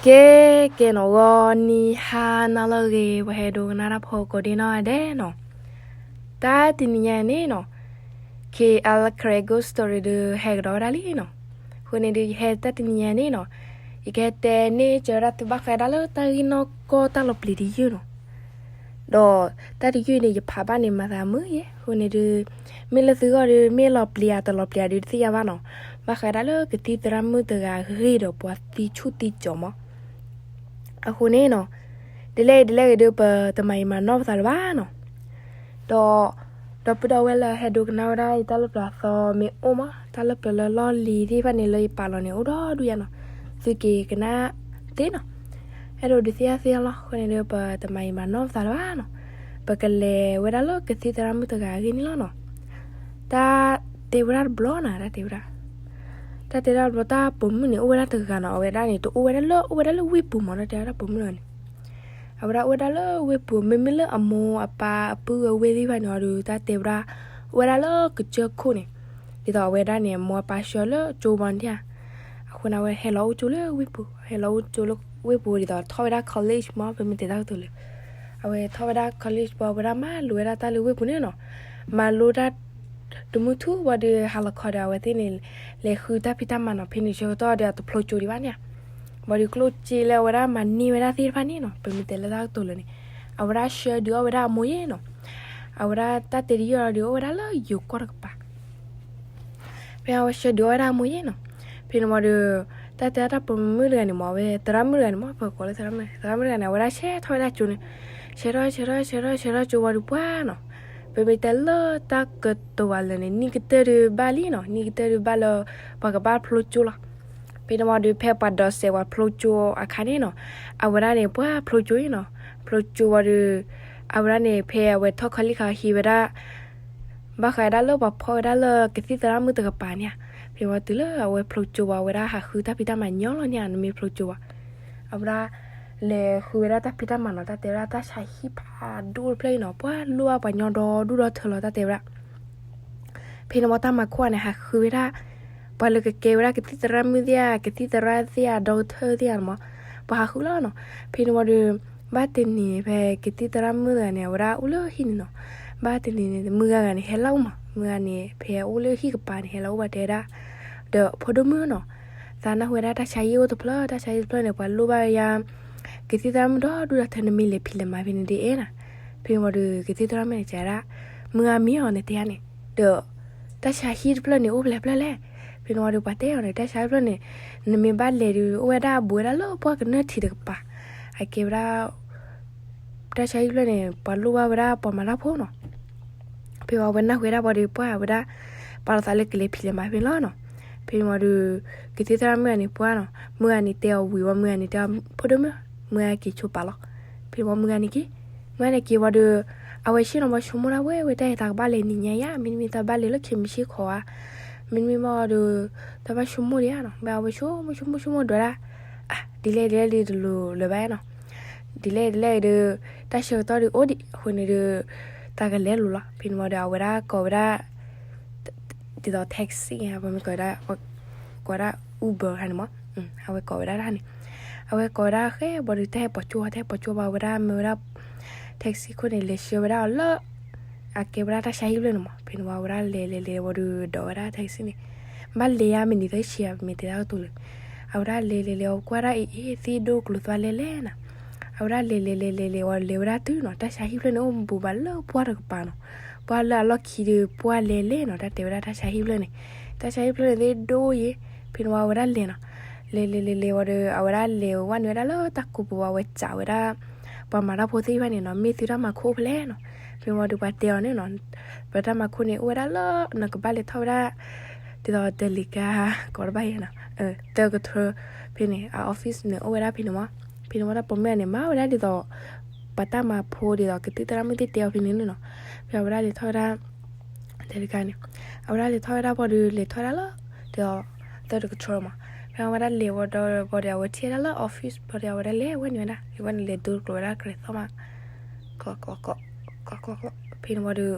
ကဲ, ကဲနီၤ, ဂီၤနံၤဟါနၤလၢအဂ့ၤ, ပှၤဟဲဒိကနၣ်တၢ်ဖိကိးဒ့နီၢ်ဂၤဒဲးနီၤ. တၢ်တနံၤညါန့ၣ်နီၤ, ခဲအံၤ Karen Ghost Story ဒီးဟဲကဒီးဝဲဒၣ်လံနီၤ. အဃိန့ၣ်ဒီး ယဟဲတၢ်တနံၤညါန့ၣ်နီၤ, ယကဟဲတဲန့ၢ်ကၢဝဲဒၣ်သုဘၣ်ဃးဒၣ်လၢတၢ်ဂ့ၢ်နီၢ်ကီၢ်တၢ်လီၤပျံၤတယုၢ်နီၤ. ဒီးတၢ်တယုၢ်န့ၣ် ယဖးဘၣ်န့ၣ်မၤသးမုာ်ယဲ, အဃိန့ၣ်ဒီး မ့ၢ်လၢသုဂီၢ်ဒီး မ့ၢ်လီၤပျံၤဧါတလီၤပျံၤဧါဒီးတသ့ၣ်ညါဘၣ်နီၤ. ဘၣ်ဃးဒၣ်လၢကသံၣ်သရၣ်မုၣ်တဂၤဂ့ၢ်ဒီးပှၤသံဆူၣ်သံကၠီမး. အဃိန့ၣ်နီၤ, ဒ်လဲၣ်ဒ်လဲၣ်ဂ့ၤဒီး ပတမၤအံၤမၤနီၢ်ပသးလၢၤဘၣ်နီၤ. ဒီး ဒီပုၢ်ဒီဝဲၢ်လၢဟဲဒိကနၣ်ဝဲဒၣ်ယတၢ်လၢပျၢၤအသီမ့ၢ်အိၣ်မး, တၢ်လၢပျၢၤလၢလီၢ်လံၤသ့ၣ်တဖၣ်န့ၣ် လၢယပာ်လီၤန့ၣ် အိၣ်ဒီဒူၣ်ယါနီၤ. သုက့ၤကနၣ်သ့နီၤ, အဲၣ်ဒိးဒုးသ့ၣ်ညါသ့လီၤ. အဃိန့ၣ်ဒီး ပတမၤအံၤမၤနီၢ်ပသးလၢၤဘၣ်နီၤ. ပကလဲၤဝဲဒၣ်လၢကသံၣ်သရၣ်မုၣ်တဂၤအဂ့ၢ်န့ၣ်လီၤနီၤ. တၢ်တဲဝဲဒၣ်တဘျီနီၤ, တၢ်တဲဝဲဒၣ်, တၢ်တဲဒၣ်တဘျီ တၢ်ပိာ်မုၣ်န့ၣ် အိၣ်ဝဲဒၣ်တဂၤနီၤ. အဝဲဒၣ်န့ၣ် တအိၣ်ဝဲဒၣ်လၢ အိၣ်ဝဲဒၣ်လၢဝ့ၢ်ပူၤမး, တၢ်တဲဝဲဒၣ်ပိာ်မုၣ်တဂၤန့ၣ် အဝဲဒၣ်အိၣ်ဝဲဒၣ်လၢဝ့ၢ်ပူၤ, မ့မ့ၢ်လၢအမိၢ်အပၢ်အပုၢ်အဝဲၢ်သ့ၣ်တဖၣ်န့ၣ်ဒီး တၢ်တဲဝဲဒၣ် အိၣ်ဝဲဒၣ်လၢကစၢၢ်ခိၣ်န့ၣ်, ဒ်သိးအဝဲဒၣ်န့ၣ် အမိၢ်အပၢ်ဆှၢလၢကၠိဘီန့ၣ်ဧါ. အဃိန့ၣ် အဝဲဟဲလီၤအိၣ်ကၠိလၢဝ့ၢ်ပူၤ, ဟဲလီၤအိၣ်ကၠိလၢဝ့ၢ်ပူၤဒ်သိးထီၣ်ဝဲဒၣ် college မး, ပမ့ၢ်တဲတၢ်ကတိၤလၢ အဝဲထီၣ်ဝဲဒၣ် college ဘၣ် အဝဲဒၣ်မၤလိဝဲဒၣ်တၢ်လၢဝ့ၢ်ပူၤန့ၣ်နီၤ. မၤလိတၢ် တမုၢ်ထူၣ်ဘၣ်ဒီး ဟါလီၤခီဒီး အဝဲသ့ၣ်န့ၣ် လဲၤဃုတၢ်ဖံးတၢ်မၤနီၤ. ဖဲန့ၣ်ဆၢကတီၢ်ဒီး အတဖျိကၠိဒံးဘၣ်န့ၣ်ဧါ. ဘၣ်ဒီးကျိၣ်စ့လၢအဝဲဒၣ်မၤန့ၢ်ဝဲဒၣ်သ့ၣ်တဖၣ်န့ၣ်နီၤ, ပမ့ၢ်တဲလၢတၢ်ကတိၤလၢန့ၣ်, အဝဲဒၣ်ဆှၢဒုးအီၣ်ဝဲဒၣ်အမိၢ်ယဲနီၤ. အဝဲဒၣ်တၢ်တဲတယုၢ်ဒီး အိၣ်ဝဲဒၣ်လၢယိၤကီၢ်တကပၤ ဖဲအဝဲဆှၢဒုးအီၣ်ဝဲဒၣ်အမိၢ်ယဲနီၤ. ဖဲန့ၣ်ဝံၤဒီး တၢ်တဲတၢ်ပိာ်မုၣ်တဂၤန့ၣ်မး, အဝဲသရၣ်မုၣ်တဂၤန့ၣ်မး, ပကိးလၢသရၣ်မုၣ်, သရၣ်မုၣ်တဂၤန့ၣ် အဝဲဒၣ်ဆဲးထီၣ်ဝဲဒၣ်ကၠိန့ၣ်, ဆဲးထီၣ် ဆဲးထီၣ် ဆဲးထီၣ် ဆဲးထီၣ်ကၠိဝံၤဒီးပှၢ်နီၤ. ပမ့ၢ်တဲလၢတၢ်ကတိၤဝဲလၢာ်န့ၣ် နံၣ်ကတၢၢ်ဒီးဘၣ်လံနီၤ, နံၣ်ကတၢၢ်ဒီးဘၣ်လၢ ပှၤကဘၣ်ဖျိကၠိလီၤ. ဖဲန့ၣ်ဝံၤဒီး ဖဲပှၤဒိးစဲးပှၤဖျိကၠိအခါန့ၣ်နီၤ, အဝဲဒၣ်န့ၣ် ပှၢ်ဖျိကၠိအံၤနီၤ, ဖျိကၠိဝံၤဒီး အဝဲဒၣ်န့ၣ် ဖဲအဝဲထီၣ် college အခါ ဟံးဝဲဒၣ် ဘၣ်ဃးဒၣ်လၢပှၤဖီၣ်ဝဲဒၣ်လၢကသံၣ်သရၣ်မုၣ်တကပၤန့ၣ်ဧါ. ဖဲဝံၤတုၤလၢအဝဲဖျိကၠိဝံၤ အဝဲဒၣ်ဟးဃုတၢ်ဖံးတၢ်မၤညီလီၤန့ၣ်ဧါ, နမ့ၢ်ဖျိကၠိဝံၤ အဝဲဒၣ်လဲၤဃုဝဲဒၣ်တၢ်ဖံးတၢ်မၤနီၤ, တၢ်တဲဝဲဒၣ်တၢ်ဆါဟံၣ်ဖးဒိၣ်တဖျၢၣ်အံၤနီၤ, ပှၢ်လိၣ်ဘၣ်ပှၤညီဒီဒူၣ်ဒီထၢလီၤ တၢ်တဲဝဲဒၣ်. ဖဲန့ၣ်ဝံၤတၢ်မၤခိၣ်န့ၣ် ဟးဃုဝဲဒၣ် ပှၤလၢကကဲဝဲဒၣ်ကသံၣ်သရၣ်မုၣ်သ့ၣ်ဧါ, ကသံၣ်သရၣ်သ့ၣ်ဧါ, ဒီကထၢၣ်သ့ၣ်ဧါန့ၣ်မး, ပှၤဟးဃုလီၤနီၤ. ဖဲန့ၣ်ဝံၤဒီး ဘၣ်တနံၤန့ၣ် ဖဲကသံၣ်သရၣ်မုၣ်တဂၤန့ၣ် အဝဲဒၣ်အိၣ်လၢဟံၣ်န့ၣ်နီၤ, ဘၣ်တနံၤန့ၣ် မုၢ်ဂၤဂၤန့ၣ် ဟဲလၢအအိၣ်မး, မုၢ်ဂၤန့ၣ် ဖဲအအိၣ်လၢဟံၣ်ကပၤန့ၣ် ဟဲလၢအအိၣ်ဘၣ်တဲဝဲဒၣ် ဒီးဖိဒိၣ်မုၣ်နီၤ, သးနၢ်ဟူဝဲဒၣ်တၢ်ဆါဟံၣ်အိၣ်တဖျၢၣ်, တၢ်ဆါဟံၣ်တဖျၢၣ်န့ၣ် ပှၤလိၣ်ဘၣ်ယၤ ကသံၣ်သရၣ်မုၣ်ဒီဒူၣ်ဒီထၢ နမ့ၢ်လဲၤဖံးလဲၤမၤဖဲန့ၣ်ဒ်အဲၣ်နၤ. ဖဲန့ၣ်ဝံၤဒီး ကသံၣ်သရၣ်မုၣ်န့ၣ် တဲဒၣ် မုၢ်ဂၤမ့ၢ်အီၤန့ၣ်တဲဧါန့ၣ်, ဒီး တၢ်ဆါဟံၣ်တဖျၢၣ်န့ၣ် အိၣ်ဖဲလဲၣ်ဖျၢၣ်လဲၣ်. ဖဲန့ၣ်ဝံၤဒီး ပှၤတဲအီၤန့ၣ် တၢ်ဆါဟံၣ်တဖျၢၣ်န့ၣ် နမ့ၢ်ဘၣ်လဲၤဒီး အိၣ်ဝဲဒၣ်ဘူးဝဲဒၣ်လၢပှၢ်ကနၢၢ်ထံးတကပၤ, အကဲဝဲဒၣ် တၢ်ဆါဟံၣ်တဖျၢၣ်န့ၣ် ပှၤလိၣ်ဘၣ်ဝဲဒၣ်ပှၤမၤတၢ်ဖိနီၤ. ဖဲဝံၤအဝဲနၢ်ဟူဝဲဒၣ်ဝံၤဒီး ပှၢ်ဝဲဒၣ် ပာ်လီၤသးလၢကလဲၤဖံးလဲၤမၤဖဲန့ၣ်လီၤနီၤ. ဖဲန့ၣ်ဝံၤဒီး ကသံၣ်သရၣ်မုၣ်ဂၤန့ၣ်ပှၢ်နီၤ, မုၢ်ဂၤန့ၣ်တဲအီၤဝံၤဝံၤ မုၢ်ဂၤန့ၣ်တဲအီၤ ဖိဒိၣ်မုၣ်, မုၢ်ဂၤက့ၤဆိပာ်လီၤ. ဖဲန့ၣ်ဝံၤမုၢ်ဂၤန့ၣ်က့ၤ, မုၢ်ဂၤန့ၣ်က့ၤဝံၤဒီး အဝဲဆ့ၣ်နီၤဘၣ်ဆိကမိၣ်ဒၣ်ဝဲ ဝဲတၢ်အံၤတၢ်ကဘၣ်လဲၤနံၤညါယါ, မ့တမ့ၢ်တၢ်ဘၣ်လဲၤလၢခံမုၢ်ဆ့ၣ်ခီဧါ, မ့တမ့ၢ်ဘၣ်ဒီး တၢ်ဘၣ်ဆိကမိၣ်ဒံးဧါနီၤ. ဘၣ်အဝဲဆိကမိၣ်ဆိကမိၣ်ဆိကမိၣ်ဒွးဒၣ် အါ ဒ်လဲၣ်ဒ်လဲၣ်ဒီးတလိၤလၢၤဘၣ်နီၤ. ဒ်လဲၣ်ဒ်လဲၣ်ဒီး တၢ်ဆၢကတီၢ်ဒီးအိၣ်ဒံးအဃိန့ၣ်ဒီး တၢ်ကလဲၤလိၤလီၤ. ဖဲန့ၣ်ဝံၤဒီး အဝဲဒၣ်ကိးဝဲဒၣ် ဒ်သိး taxi ပမ့ၢ်ကိးဝဲဒၣ် ကိးဝဲဒၣ် Uber ဟါန့ၣ်မး, အဝဲကိးဝဲဒၣ်တၢ်န့ၣ်, အဝဲကိးဝဲဒၣ်ဃဲဘၣ်ဒီး တၢ်ဟဲပိာ်ကၠိဝံၤ တၢ်ဟဲပိာ်ကၠိဘၣ်ဝဲဒၣ် မ့ၢ်ဝဲဒၣ် taxi ခိၣ်န့ၣ် လဲၤဆှၢဝဲဒၣ်အီၤလၢ အကဲဝဲဒၣ်တၢ်ဆါဟံၣ်ဖျၢၣ်န့ၣ်မး. ဖဲန့ၣ်ဝံၤ အဝဲဒၣ်လဲၤလဲၤလဲၤဝံၤဒီး ဒိးဝဲဒၣ် taxi န့ၣ် ဘၣ်လဲၤယါမံးနံးသၢဆံဧါ ပမ့ၢ်တဲတၢ်ကတိၤလၢ အဝဲဒၣ်လဲၤလဲၤလဲၤဝံၤ ကွၢ်ဒၣ်အံၤ အ့ သ့ၣ်ဒိၣ်ကျိၤသွါလဲၤလဲၤနၤ, အဝဲဒၣ်လဲၤလဲၤလဲၤလဲၤလဲၤဝံၤ လဲၤဝဲဒၣ်တုၤနီၤ တၢ်ဆါဟံၣ်ဖျၢၣ်န့ၣ် အိၣ်ဘူးဘၣ်လၢပှၢ်တကပၤနီၤ, ပှၢ်လၢအလီၢ်ခံဒီး ပှၢ်လဲၤလဲၤနီၤ တၢ်တဲဝဲဒၣ်တၢ်ဆါဟံၣ်ဖျၢၣ်န့ၣ်, တၢ်ဆါဟံၣ်ဖျၢၣ်န့ၣ် သ့ၣ်ဒိၣ်ယဲ, ဖဲန့ၣ်ဝံၤ အဝဲဒၣ်လဲၤနီၤ, လဲၤလဲၤလဲၤလဲၤဝံၤဒီး အဝဲဒၣ်လဲၤဝဲနုာ်ဝဲဒၣ်လၢတၢ်ကိးပူၤဝံၤ အဝဲစံးဝဲဒၣ် ပှၤမၤတၢ်ဖိသ့ၣ်တဖၣ်န့ၣ်နီၤ မ့ၢ်သုတၢ်မၤခိၣ်ဖဲလဲၣ်နီၤ, ဖဲန့ၣ်ဝံၤဒီးပှၤတဲအီၤန့ၣ်နီၤ, ပတၢ်မၤခိၣ်န့ၣ် အိၣ်ဝဲဒၣ်လၢ နကဘၣ်လဲၤထီၣ်ဝဲဒၣ် ဒ်သိးတလံၤကါ ကိးတဘၣ်ယဲနီၤ, တၢ်ကထၢ ဖဲန့ၣ် အ office န့ၣ် အိၣ်ဝဲဒၣ်ဖဲန့ၣ်မး, ဖဲန့ၣ်ဝံၤတၢ်ပိာ်မုၣ်န့ၣ် မၤဝဲဒၣ်ဒ်သိး ပှၤတၢ်မၤဖိဒ်သိးကသံၣ်သရၣ်မုၣ်သ့ၣ်တဲအီၤဖဲန့ၣ်န့ၣ်နီၤ, ဖဲအဝဲဒၣ်လဲၤထီၣ်ဝဲဒၣ် တလံၤကါန့ၣ်, အဝဲဒၣ်လဲၤထီၣ်ဝဲဒၣ်ဘၣ်ဒီး လဲၤထီၣ်ဝဲဒၣ်လၢ ဒ်သိး တၢ်ကထၢမး, ဖဲအဝဲဒၣ်လဲၤဝံၤဒီး ဘၣ်ဒီး အဝဲထံၣ်ဝဲဒၣ်လၢ office ဘၣ်ဒီး အဝဲဒၣ်လဲၤဝဲနုာ်ဝဲဒၣ် လဲၤဝဲနုာ်လဲၤဒိတကျိၤဝဲဒၣ်ကြဲၤသီၣ်မး ကျီကျီကျီကျီကျီကျီ, ဖဲန့ၣ်ဝံၤဒီး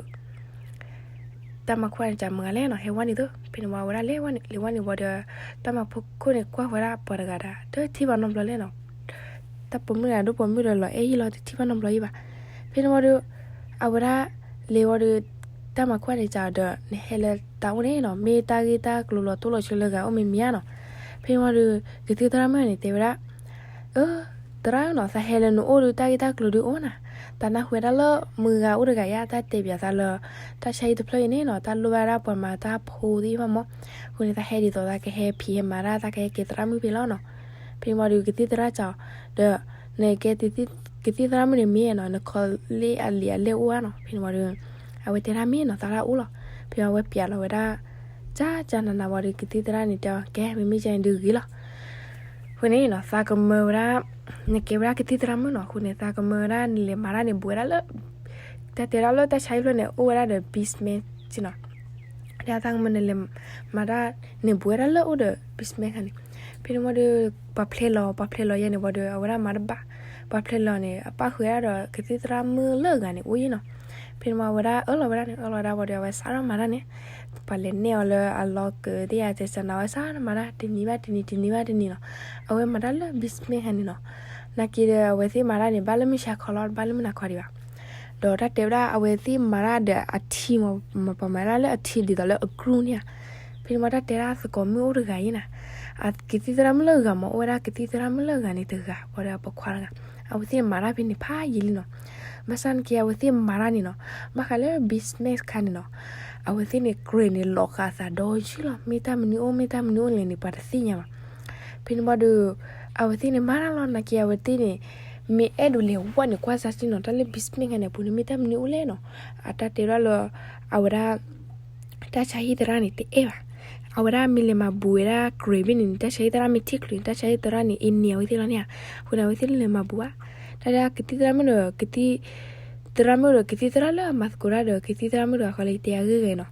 တၢ်မၤခိၣ်န့ၣ် ကမုာ်ဂၤလဲၣ်နီၤ ဟဲဝဲနုာ်သိး, ဖဲန့ၣ်ဝံၤ အဝဲဒၣ်လဲၤဝဲနုာ် လဲၤဝဲနုာ်ဘၣ်ဒီး တၢ်မၤခိၣ်န့ၣ် ကွၢ်ဝဲဒၣ်ပှၤတဂၤဒီး တထံၣ်ဘၣ်နီတဘျီလဲၣ်နီၤ တၢ်ပိာ်မုၣ်န့ၣ် အဒိၣ်ပိာ်မုၣ်ဒီးလီၤအဲၣ်ယံာ်လီၤ တထံၣ်ဘၣ်နီတဘျီယံာ်ဘၣ်. ဖဲန့ၣ်ဝံၤဒီး အဝဲဒၣ် လဲၤဝံၤဒီး တၢ်မၤခိၣ်န့ၣ် စးဒီး နဟဲလၢတၢ်အိၣ်န့ၣ်နီၤ မ့ၢ်တၢ်ဂ့ၢ်တၢ်ကျိၤလီၤတိၢ်လီၤဆၢလၢဂၤအိၣ်မ့ၢ်မ့ၢ်ဧါနီၤ. ဖဲန့ၣ်ဝံၤဒီး ကသံၣ်သရၣ်မုၣ်န့ၣ် တဲဝဲဒၣ် အၢ သရၣ်နီၤ သးဟဲလၢနအိၣ်ဒီးတၢ်ဂ့ၢ်တၢ်ကျိၤဒုအိၣ်နၤ, သးနၢ်ဟူဝဲဒၣ်လၢမုၢ်ဂၤအိၣ်တဂၤယါ တၢ်တဲပၠးသးလၢ တၢ်ဆါဟံၣ်တဖျၢၣ်အံၤန့ၣ်နီၤ တၢ်လိၣ်ဘၣ်ဝဲဒၣ်ပှၤမၤတၢ်ဖိသ့ၣ်တဖၣ်မး, အဃိန့ၣ် သးဟဲဒ်သိးသးကဟဲဖံးဟဲမၤတၢ် သးကဟဲက့ၤသရၣ်မုၣ်ဖဲလီၤနီၤ. ဖဲန့ၣ်ဝံၤဒီး ကသံၣ်သရၣ်စး ဒီး နကဲ ကသံၣ်သရၣ်မုၣ်န့ၣ်မ့ၢ်နီၤ နခီလ့ၣ်အလံာ်အလဲၢ်အိၣ်ဧါနီၤ. ဖဲန့ၣ်ဝံၤဒီး အဝဲတဲဒၣ်မ့ၢ်နီၤ သရၣ်အိၣ်လီၤ. ဖဲအဝဲပၠးလီၤဝဲဒၣ် ကၠၢ်ကၠၢ်နးနးဝံၤဒီး ကသံၣ်သရၣ်န့ၣ်တဲအီၤ ကဲ မ့မ့ၢ်ကဲန့ၣ်ဒုးဂ့ၤလီၤ. အဃိန့ၣ်နီၤ သးကမၢဝဲဒၣ် နကဲဝဲဒၣ်ကသံၣ်သရၣ်မုၣ်နီၤ အဃိန့ၣ် သးကမၢဝဲဒၣ်နလဲၤမၤတၢ်န့ၣ် ဘူးဝဲဒၣ်လၢ တၢ်တဲဒၣ်လၢတၢ်ဆါဟံၣ်ဖျၢၣ်န့ၣ် အိၣ်ဝဲဒၣ်ဒီး basement နီၤ. ဒီးသးကမၢနလဲၤမၤတၢ်န့ၣ် ဘူးဝဲဒၣ်လၢအိၣ်ဒီး basement ခါန့ၣ်. ဖဲန့ၣ်ဝံၤဒီး ပှၤဖျဲလီၤ ပှၤဖျဲလီၤယဲန့ၣ်ဝံၤဒီး အဝဲဒၣ်မၤတဘၣ်. ပှၤဖျဲလီၤန့ၣ် အပၣ်ဃုာ်ဝဲဒၣ်ဒီး ကသံၣ်သရၣ်မုၣ်လၢအဂၤန့ၣ်အိၣ်ယဲနီၤ. ဖဲန့ၣ်ဝံၤအဝဲဒၣ်အၢၣ်လီၤဝဲဒၣ်န့ၣ် အၢၣ်လီၤဝဲဒၣ်ဝံၤဒီး အဝဲစးထီၣ်မၤတၢ်န့ၣ် ပှၤလဲၤနဲၣ်အီၤလၢအလီၤကၢၤသ့ၣ်ယါ ကစနၤဝဲစးထီၣ်မၤတၢ် တနံၤဘၣ်တနံၤ တနံၤဘၣ်တနံၤနီၤ. အဝဲမၤတၢ်လၢ basement ခါန့ၣ်နီၤ. နာ်က့ဒီး အဝဲသ့ၣ်မၤတၢ်န့ၣ် ဘၣ်လၢမုၢ်ဆါခီလီၤ တဘၣ်လၢမုၢ်နၤခီဒံးဘၣ်. ဒီးတၢ်တဲဝဲဒၣ် အဝဲသ့ၣ်မၤတၢ်ဒီးအထံမး မၤပှၤမၤတၢ်လၢအထံဒ်သိးလၢအကြူၢ်န့ၣ်ဧါ. ဖဲန့ၣ်ဝံၤတၢ်တဲဒၣ်သကိးမုၣ်အိၣ်တဂၤယဲနၤ. ကသံၣ်သရၣ်မုၣ်လၢအဂၤမး အိၣ်ဝဲဒၣ်ကသံၣ်သရၣ်မုၣ်လၢအဂၤန့ၣ်တဂၤ ဘၣ်ဒီးအပိာ်ခွါတဂၤ. အဝဲသ့ၣ်မၤတၢ်ဖဲန့ၣ်ဖးယံာ်လံနီၤ. ဘၣ်ဆၣ်နာ်က့ အဝဲသ့ၣ်မၤတၢ်န့ၣ်နီၤ ဘၣ်ဃးလၢ basement ခါန့ၣ်နီၤ. အဝဲသ့ၣ်န့ၣ် ကြဲးန့ၣ်လီၤဃာ်အသးဒီးယုၢ်လီၤ မ့ၢ်တၢ်မနုၤအိၣ် မ့ၢ်တၢ်မနုၤအိၣ်လဲၣ်န့ၣ် ပှၤတသ့ၣ်ညါဘၣ်. ဖဲန့ၣ်ဝံၤဒီး အဝဲသ့ၣ်န့ၣ်မၤတၢ်လီၤ နာ်က့အဝဲသ့ၣ်န့ၣ် မ့ၢ်အဲၣ်ဒိးလဲၤဝဲန့ၣ် ကွၢ်စၢ်စ့ၢ်နီၤ တၢ်လၢ basement ခါန့ၣ် အပူၤန့ၣ် မ့ၢ်တၢ်မနုၤအိၣ်လဲၣ်နီၤ. အတၢ်တဲဒၣ်လၢ အဝဲဒၣ် တၢ်ဆါဟံၣ်သရၣ်န့ၣ် တအဲၣ်ဘၣ်. အဝဲဒၣ်မ့ၢ်လဲၤမၤဘူးဝဲဒၣ် ကြဲးဘ့ၣ်န့ၣ် တၢ်ဆါဟံၣ်သရၣ်မ့ၢ်ထံၣ်ချုးန့ၣ် တၢ်ဆါဟံၣ်သရၣ်န့ၣ် အ့န့ၢ်အဝဲသ့ၣ်လီၤန့ၣ်ဧါ. အဃိန့ၣ် အဝဲသ့ၣ်လဲၤမၤဘူးဘၣ်. တၢ်ဒၣ်ကသံၣ်သရၣ်မုၣ်ဒီး ကသံၣ်သရၣ်မုၣ်ဒီး ကသံၣ်သရၣ်လၢအမၤသကိးတၢ်ဒီး ကသံၣ်သရၣ်မုၣ်ဒီး အဃီလၢယတဲအဂ့ၢ်ဂ့ၤနီၤ.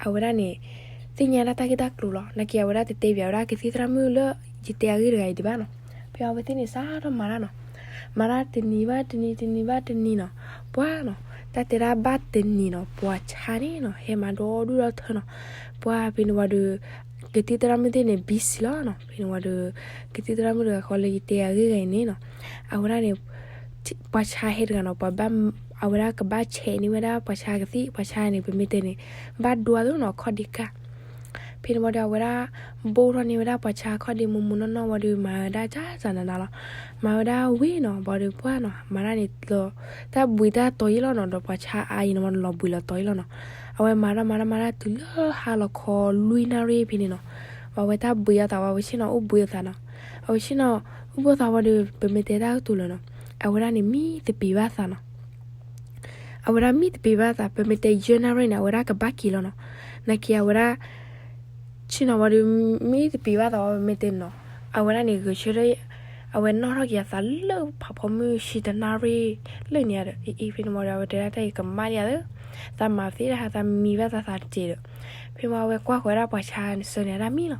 အဝဲဒၣ်န့ၣ် သ့ၣ်ညါဒၣ်တၢ်ဂ့ၢ်တၢ်ကျိၤလီၤ. နာ်က့အဝဲဒၣ်တတဲပၠးဝဲဒၣ်ကသံၣ်သရၣ်မုၣ်လၢ ယတဲအဂ့ၢ်တဂၤအံၤဒံးဘၣ်နီၤ. ဖဲအဝဲသ့ၣ်န့ၣ် စးထီၣ်မၤတၢ်နီၤ. မၤတၢ်တနံၤဘၣ်တနံၤ တနံၤဘၣ်တနံၤနီၤ. ပှၤနီၤ တၢ်တဲဒၣ်ဘၣ်တနံၤနီၤ ပှၤဆါန့ၣ်နီၤ ဟဲမၤဒီဒူၣ်ဒီထၢနီၤ. ပှၤဖဲန့ၣ်ဝံၤဒီး ကသံၣ်သရၣ်မုၣ်သ့ၣ်န့ၣ် busy လီၤနီၤ. ဖဲန့ၣ်ဝံၤဒီး ကသံၣ်သရၣ်မုၣ်တဂၤဃီလၢယတဲအဂ့ၢ်ဂ့ၤအံၤန့ၣ်နီၤ. အဝဲဒၣ်န့ၣ် ပှၤဆါဟဲတဂၤနီၤ ပှၤဘၣ် အဝဲဒၣ်ကဘၣ်ဆဲးန့ၢ်ဝဲဒၣ်ပှၤဆါကသံၣ် ပှၤဆါန့ၣ် ပမ့ၢ်တဲန့ၣ် ဘၣ်ဒိအသိးနီၤ ခီၣ်ဒ့ကၢ်. ဖဲန့ၣ်ဝံၤဒီး အဝဲဒၣ် ဘိၣ်ထီၣ်န့ၢ်ဝဲဒၣ်ပှၤဆါခီၣ်ဒ့မိၢ်မိၢ်နီၢ်နီၢ်ဝံၤဒီး မၤဝဲဒၣ်ကၢ်စၢ်နးနးလီၤ. မၤဝဲဒၣ်ဝံၤနီၤ ဝံၤဒီးပှၤနီၤ မၤတၢ်န့ၣ်လီၤ တၢ်ဘှံးတၢ်တီၤယံာ်လီၤနီၤ ဒီးပှၤဆါအါအံၤန့ၣ်မ့ၢ်လီၤဘှံးလီၤတီၤယံာ်လီၤနီၤ. အဝဲမၤတၢ်မၤတၢ်မၤတၢ်တုၤလၢဟါလီၤခီလွံၢ်နၣ်ရံၣ်ဖဲန့ၣ်နီၤ. ဝံၤအဝဲတၢ်ဘှံးအသးဝံၤ အဝဲဆ့ၣ်နီၤအိၣ်ဘှံးအသးနီၤ. အဝဲဆ့ၣ်နီၤ အိၣ်ဘှံးအသးဝံၤဒီး ပမ့ၢ်တဲတၢ်ကတိၤလၢၤနီၤ အဝဲဒၣ်န့ၣ် မံသပ့ၤဘၣ်သးနီၤ. အဝဲဒၣ်မံသပ့ၤဘၣ်သး ပမ့ၢ်တဲယဲၢ်နၣ်ရံၣ်န့ၣ် အဝဲဒၣ်ကဘၣ်က့ၤလီၤနီၤ. နာ်က့အဝဲဒၣ် ဆ့ၣ်နီၤဝံၤဒီး မံသပ့ၤဘၣ်သးဝံၤ ပမ့ၢ်တဲနီၤ အဝဲဒၣ်န့ၣ် ဂဲၤဆၢထၢၣ် အဝဲနီၣ်ထီၣ်က့ၤအသးလၢဖးဖီမုၢ်ဆံတနၣ်ရံၣ်လၢန့ၣ်ဒီး အံၤ ဖဲန့ၣ်ဝံၤဒီး အဝဲတဲဒၣ်တၢ်အံၤကမၣ်လံဧါသၢ သးမၤသ့တၢ်ဟး သးမံဘၣ်သးသးတစဲးဒီး ဖဲန့ၣ်ဝံၤအဝဲကွၢ်ဃီၤဝဲဒၣ်ပှၤဆါန့ၣ် စၢၤန့ၢ်ဒၣ်မံလီၤ.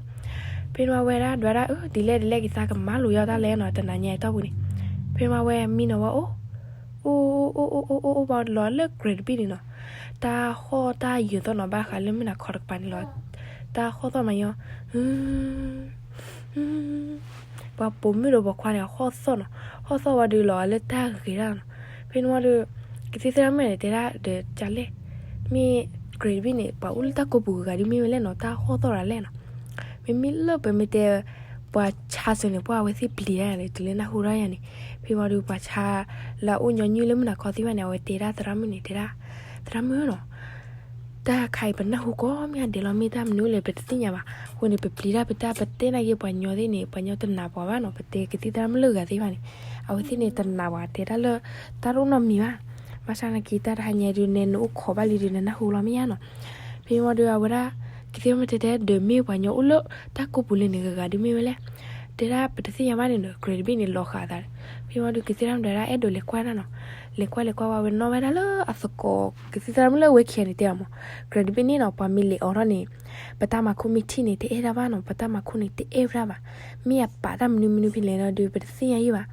ဖဲန့ၣ်ဝံၤအဝဲဒၣ်ဒွးဒၣ် အၢ ဒ်လဲၣ်ဒ်လဲၣ်က့ၤ သးကမၤလိာ်ယီၤတၢ်လဲၣ်နီၤ တနၤညါအံၤတီၢ်ပူၤန့ၣ်. ဖဲန့ၣ်ဝံၤအဝဲမံနီၤဝံၤအိၣ် အိၣ် အိၣ် အိၣ် အိၣ် အိၣ် ဘၣ်လီၤလၢကြဲးတဘ့ၣ်န့ၣ်နီၤ. တၢ်ဟီၣ်တၢ်ယၢၤသီၣ်နီၤ ဘၣ်ဃးလၢမုၢ်နၤခီတကပၤန့ၣ်လီၤ. တၢ်ဟီၣ်သီၣ်မးညီ ပှၤပိာ်မုၣ်ဒီးပိာ်ခွါန့ၣ် ဟီၣ်သီၣ်နီၤ. ဟီၣ်သီၣ်ဝံၤဒီးလီၤလၢတၢ်ဂ့ၤတၢ်နီၤ. ဖဲန့ၣ်ဝံၤဒီး ကသံၣ်သရၣ်မုၣ်န့ၣ် တဲဒၣ်ဒီးကလဲၣ် မ့ၢ်ကြဲးတဘ့ၣ်န့ၣ် ပှၤအိၣ်လၢတၢ်ကိးပူၤဂၤဒုးမ့ၢ်ဝဲလဲၣ်နီၤ တၢ်ဟီၣ်သီၣ်ရၤလဲၣ်နီၤ. မ့မ့ၢ်လၢပမ့ၢ်တဲ ပှၤဆါစၢၤန့ၣ် ပှၤအဝဲသ့ၣ်ပျံၤတၢ်ယၤန့ၣ် တုၤလၢနၢ်ဟူထီၣ်ယၤန့ၣ်. ဖဲဝံၤဒီးပှၤဆါလၢအအိၣ်ညီနုၢ်လၢမုၢ်နၤခီသ့ၣ်တဖၣ်န့ၣ် အဝဲတဲဒၣ်သရၣ်မုၣ်န့ၣ် တဲဒၣ် သရၣ်မုၣ်နီၤ တၢ်ခါအံၤပနၢ်ဟူကိးမံၤဒဲးလီၤ မ့ၢ်တၢ်မနုၤလဲၣ် ပတသ့ၣ်ညါဘၣ်. အဃိန့ၣ် ပပျံၤတၢ်ပတၢ်ပတဲနာ်က့ ပှၤညီသ့ၣ်န့ၣ် ပှၤညီတနာ်ပှၤဘၣ်နီၤ. ပတဲကသံၣ်သရၣ်မုၣ်လၢအဂၤသ့ၣ်တဖၣ်န့ၣ် အဝဲသ့ၣ်န့ၣ်တနာ်ပှၤ တဲတၢ်လၢ တၢ်တအိၣ်နီတမံၤဘၣ်. ဘၣ်ဆၣ်နာ်က့ တၢ်တဟါညါဒုးနဲ နအိၣ်ခိးဘၣ်လံဒုး နနၢ်ဟူလီၤမ့ၢ်ဧါနီၤ. ဖဲဝံၤဒီးအဝဲဒၣ် ကသံၣ်သရၣ်မုၣ်တဲတဲ ဒီးမ့ၢ်ပှၤညီအိၣ်လၢတၢ်ကိးပူၤလၢန့ၣ် ဂၤဂၤဒုးမ့ၢ်ဝဲလဲၣ်. တဲဒၣ်ပတသ့ၣ်ညါဘၣ်န့ၣ်ဒီး ကြဲးတဘ့ၣ်န့ၣ် လီၤဃာ်အသးဒီး ဖဲဝံၤဒီးကသံၣ်သရၣ်မုၣ်တဲဒၣ် အဲၣ်ဒိးလဲၤကွၢ်တၢ်နီၤ. လဲၤကွၢ်လဲၤကွၢ်ဝံၤ အဝဲနီၣ်ဝဲဒၣ်လၢအသကိး ကသံၣ်သရၣ်မုၣ်လၢအဝဲခံဂၤန့ၣ်တဲအီၤမး ကြဲးတဘ့ၣ်န့ၣ်နီၤ ပှၤမ့ၢ်လဲၤအိးထီၣ်န့ၣ် ပတၢ်မၤခိၣ်မ့ၢ်ထံၣ်န့ၣ် တအဲၣ်တၢ်ဘၣ်နီၤ. ပတၢ်မၤခိၣ်န့ၣ် တအဲၣ်ဝဲဒၣ်ဘၣ်. မ့ၢ်အပာ်တၢ်မနုၤမနုၤဖဲလဲၣ်ဒီး ပတသ့ၣ်ညါယံၣ်ဘၣ်.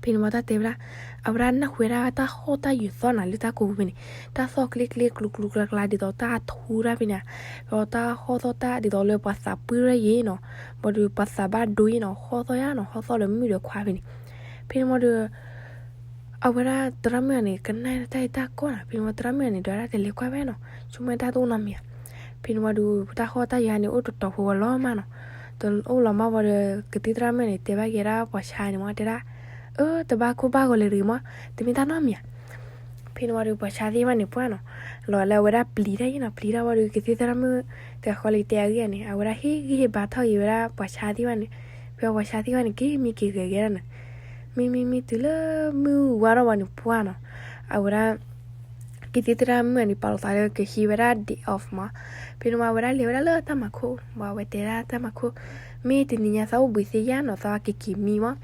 ဖဲန့ၣ်ဝံၤတၢ်တဲဝဲဒၣ် အဝဲဒၣ်နၢ်ဟူဝဲဒၣ်တၢ်ဟီၣ်တၢ်ယၢၤသီၣ်နၤလၢတၢ်ကိးပူၤဖဲန့ၣ် တၢ်သီၣ်ကျ့ကျ့ကျူကျူကျါကျါ ဒ်သိးတၢ်ထူတၢ်ဖဲန့ၣ် ဒီးတၢ်ဟီၣ်သီၣ်တၢ်ဒ်သိးလၢပှၤသးပှၢ်ရဲၣ်ယဲနီၤ. ဘၣ်ဒီးပှၤသးဘၣ်ဒိယဲနီၤ ဟီၣ်သီၣ်ယါနီၤ ဟီၣ်သီၣ်ဒီးမုၣ်ဒီးခွါဖဲန့ၣ်. ဖဲန့ၣ်ဝံၤဒီး အဝဲဒၣ်သရၣ်မုၣ်ဂၤန့ၣ် ကနၣ်တၢ်အံၤတၢ်ကီနီၤ. ဖဲန့ၣ်ဝံၤသရၣ်မုၣ်ဂၤန့ၣ် ဒွးဒၣ်တလဲၤကွၢ်ဝဲနီၤ, ဆိကမိၣ်တၢ်တအိၣ်နီတမံၤဧါ. ဖဲန့ၣ်ဝံၤဒီး တၢ်ဟီၣ်တၢ်ယၢၤန့ၣ် အိၣ်တတီၤဖိဝဲလီၤမးနီၤ. တအိၣ်လီၤမးဝံၤဒီး ကသံၣ်သရၣ်မုၣ်န့ၣ် တဲဘၣ်က့ၤဒၣ်ပှၤဆါန့ၣ်မး တဲဒၣ်, အၢ တဘၣ်ခိၣ်ဘၣ်ဂီၤလဲၤတဂ့ၤမး, တမ့ၢ်တၢ်နီတမံၤဧါ. ဖဲန့ၣ်ဝံၤဒီး ပှၤဆါသ့ၣ်တဖၣ်န့ၣ်ပှၢ်နီၤ, လီၤလၢအဝဲဒၣ်ပျံၤတၢ်ယံၤနီၤ, ပျံၤတၢ်ဝံၤဒီး ကသံၣ်သရၣ်မုၣ် တဂၤဃီလၢတဲအဂ့ၢ်န့ၣ် အဝဲဒၣ်ဟ့ၣ်ဂံၢ်ဟ့ၣ်ဘါထီၣ်က့ၤဝဲဒၣ်ပှၤဆါသ့ၣ်တဖၣ်န့ၣ်, ဖဲပှၤဆါသ့ၣ်တဖၣ်န့ၣ် က့ၤမံက့ၤဂဲၤဂဲၤဒၣ်န့ၣ်, မံမံမံတုၤလၢမုၢ်ဝါထီၣ်ဝံၤန့ၣ်ပှၢ်နီၤ, အဝဲဒၣ် ကသံၣ်သရၣ်မုၣ်န့ၣ် ပာ်လီၤသးလၢကဟံးဝဲဒၣ် day off မး. ဖဲန့ၣ်ဝံၤအဝဲဒၣ်လဲၤဝဲဒၣ်လၢတၢ်မၤခိၣ်, ဝံၤအဝဲတဲဒၣ်တၢ်မၤခိၣ်, မ့ၢ်တနံၤညါသးအိၣ်ဘှံးသ့ယါနီၤ, သးက့ၤက့ၤမံမး.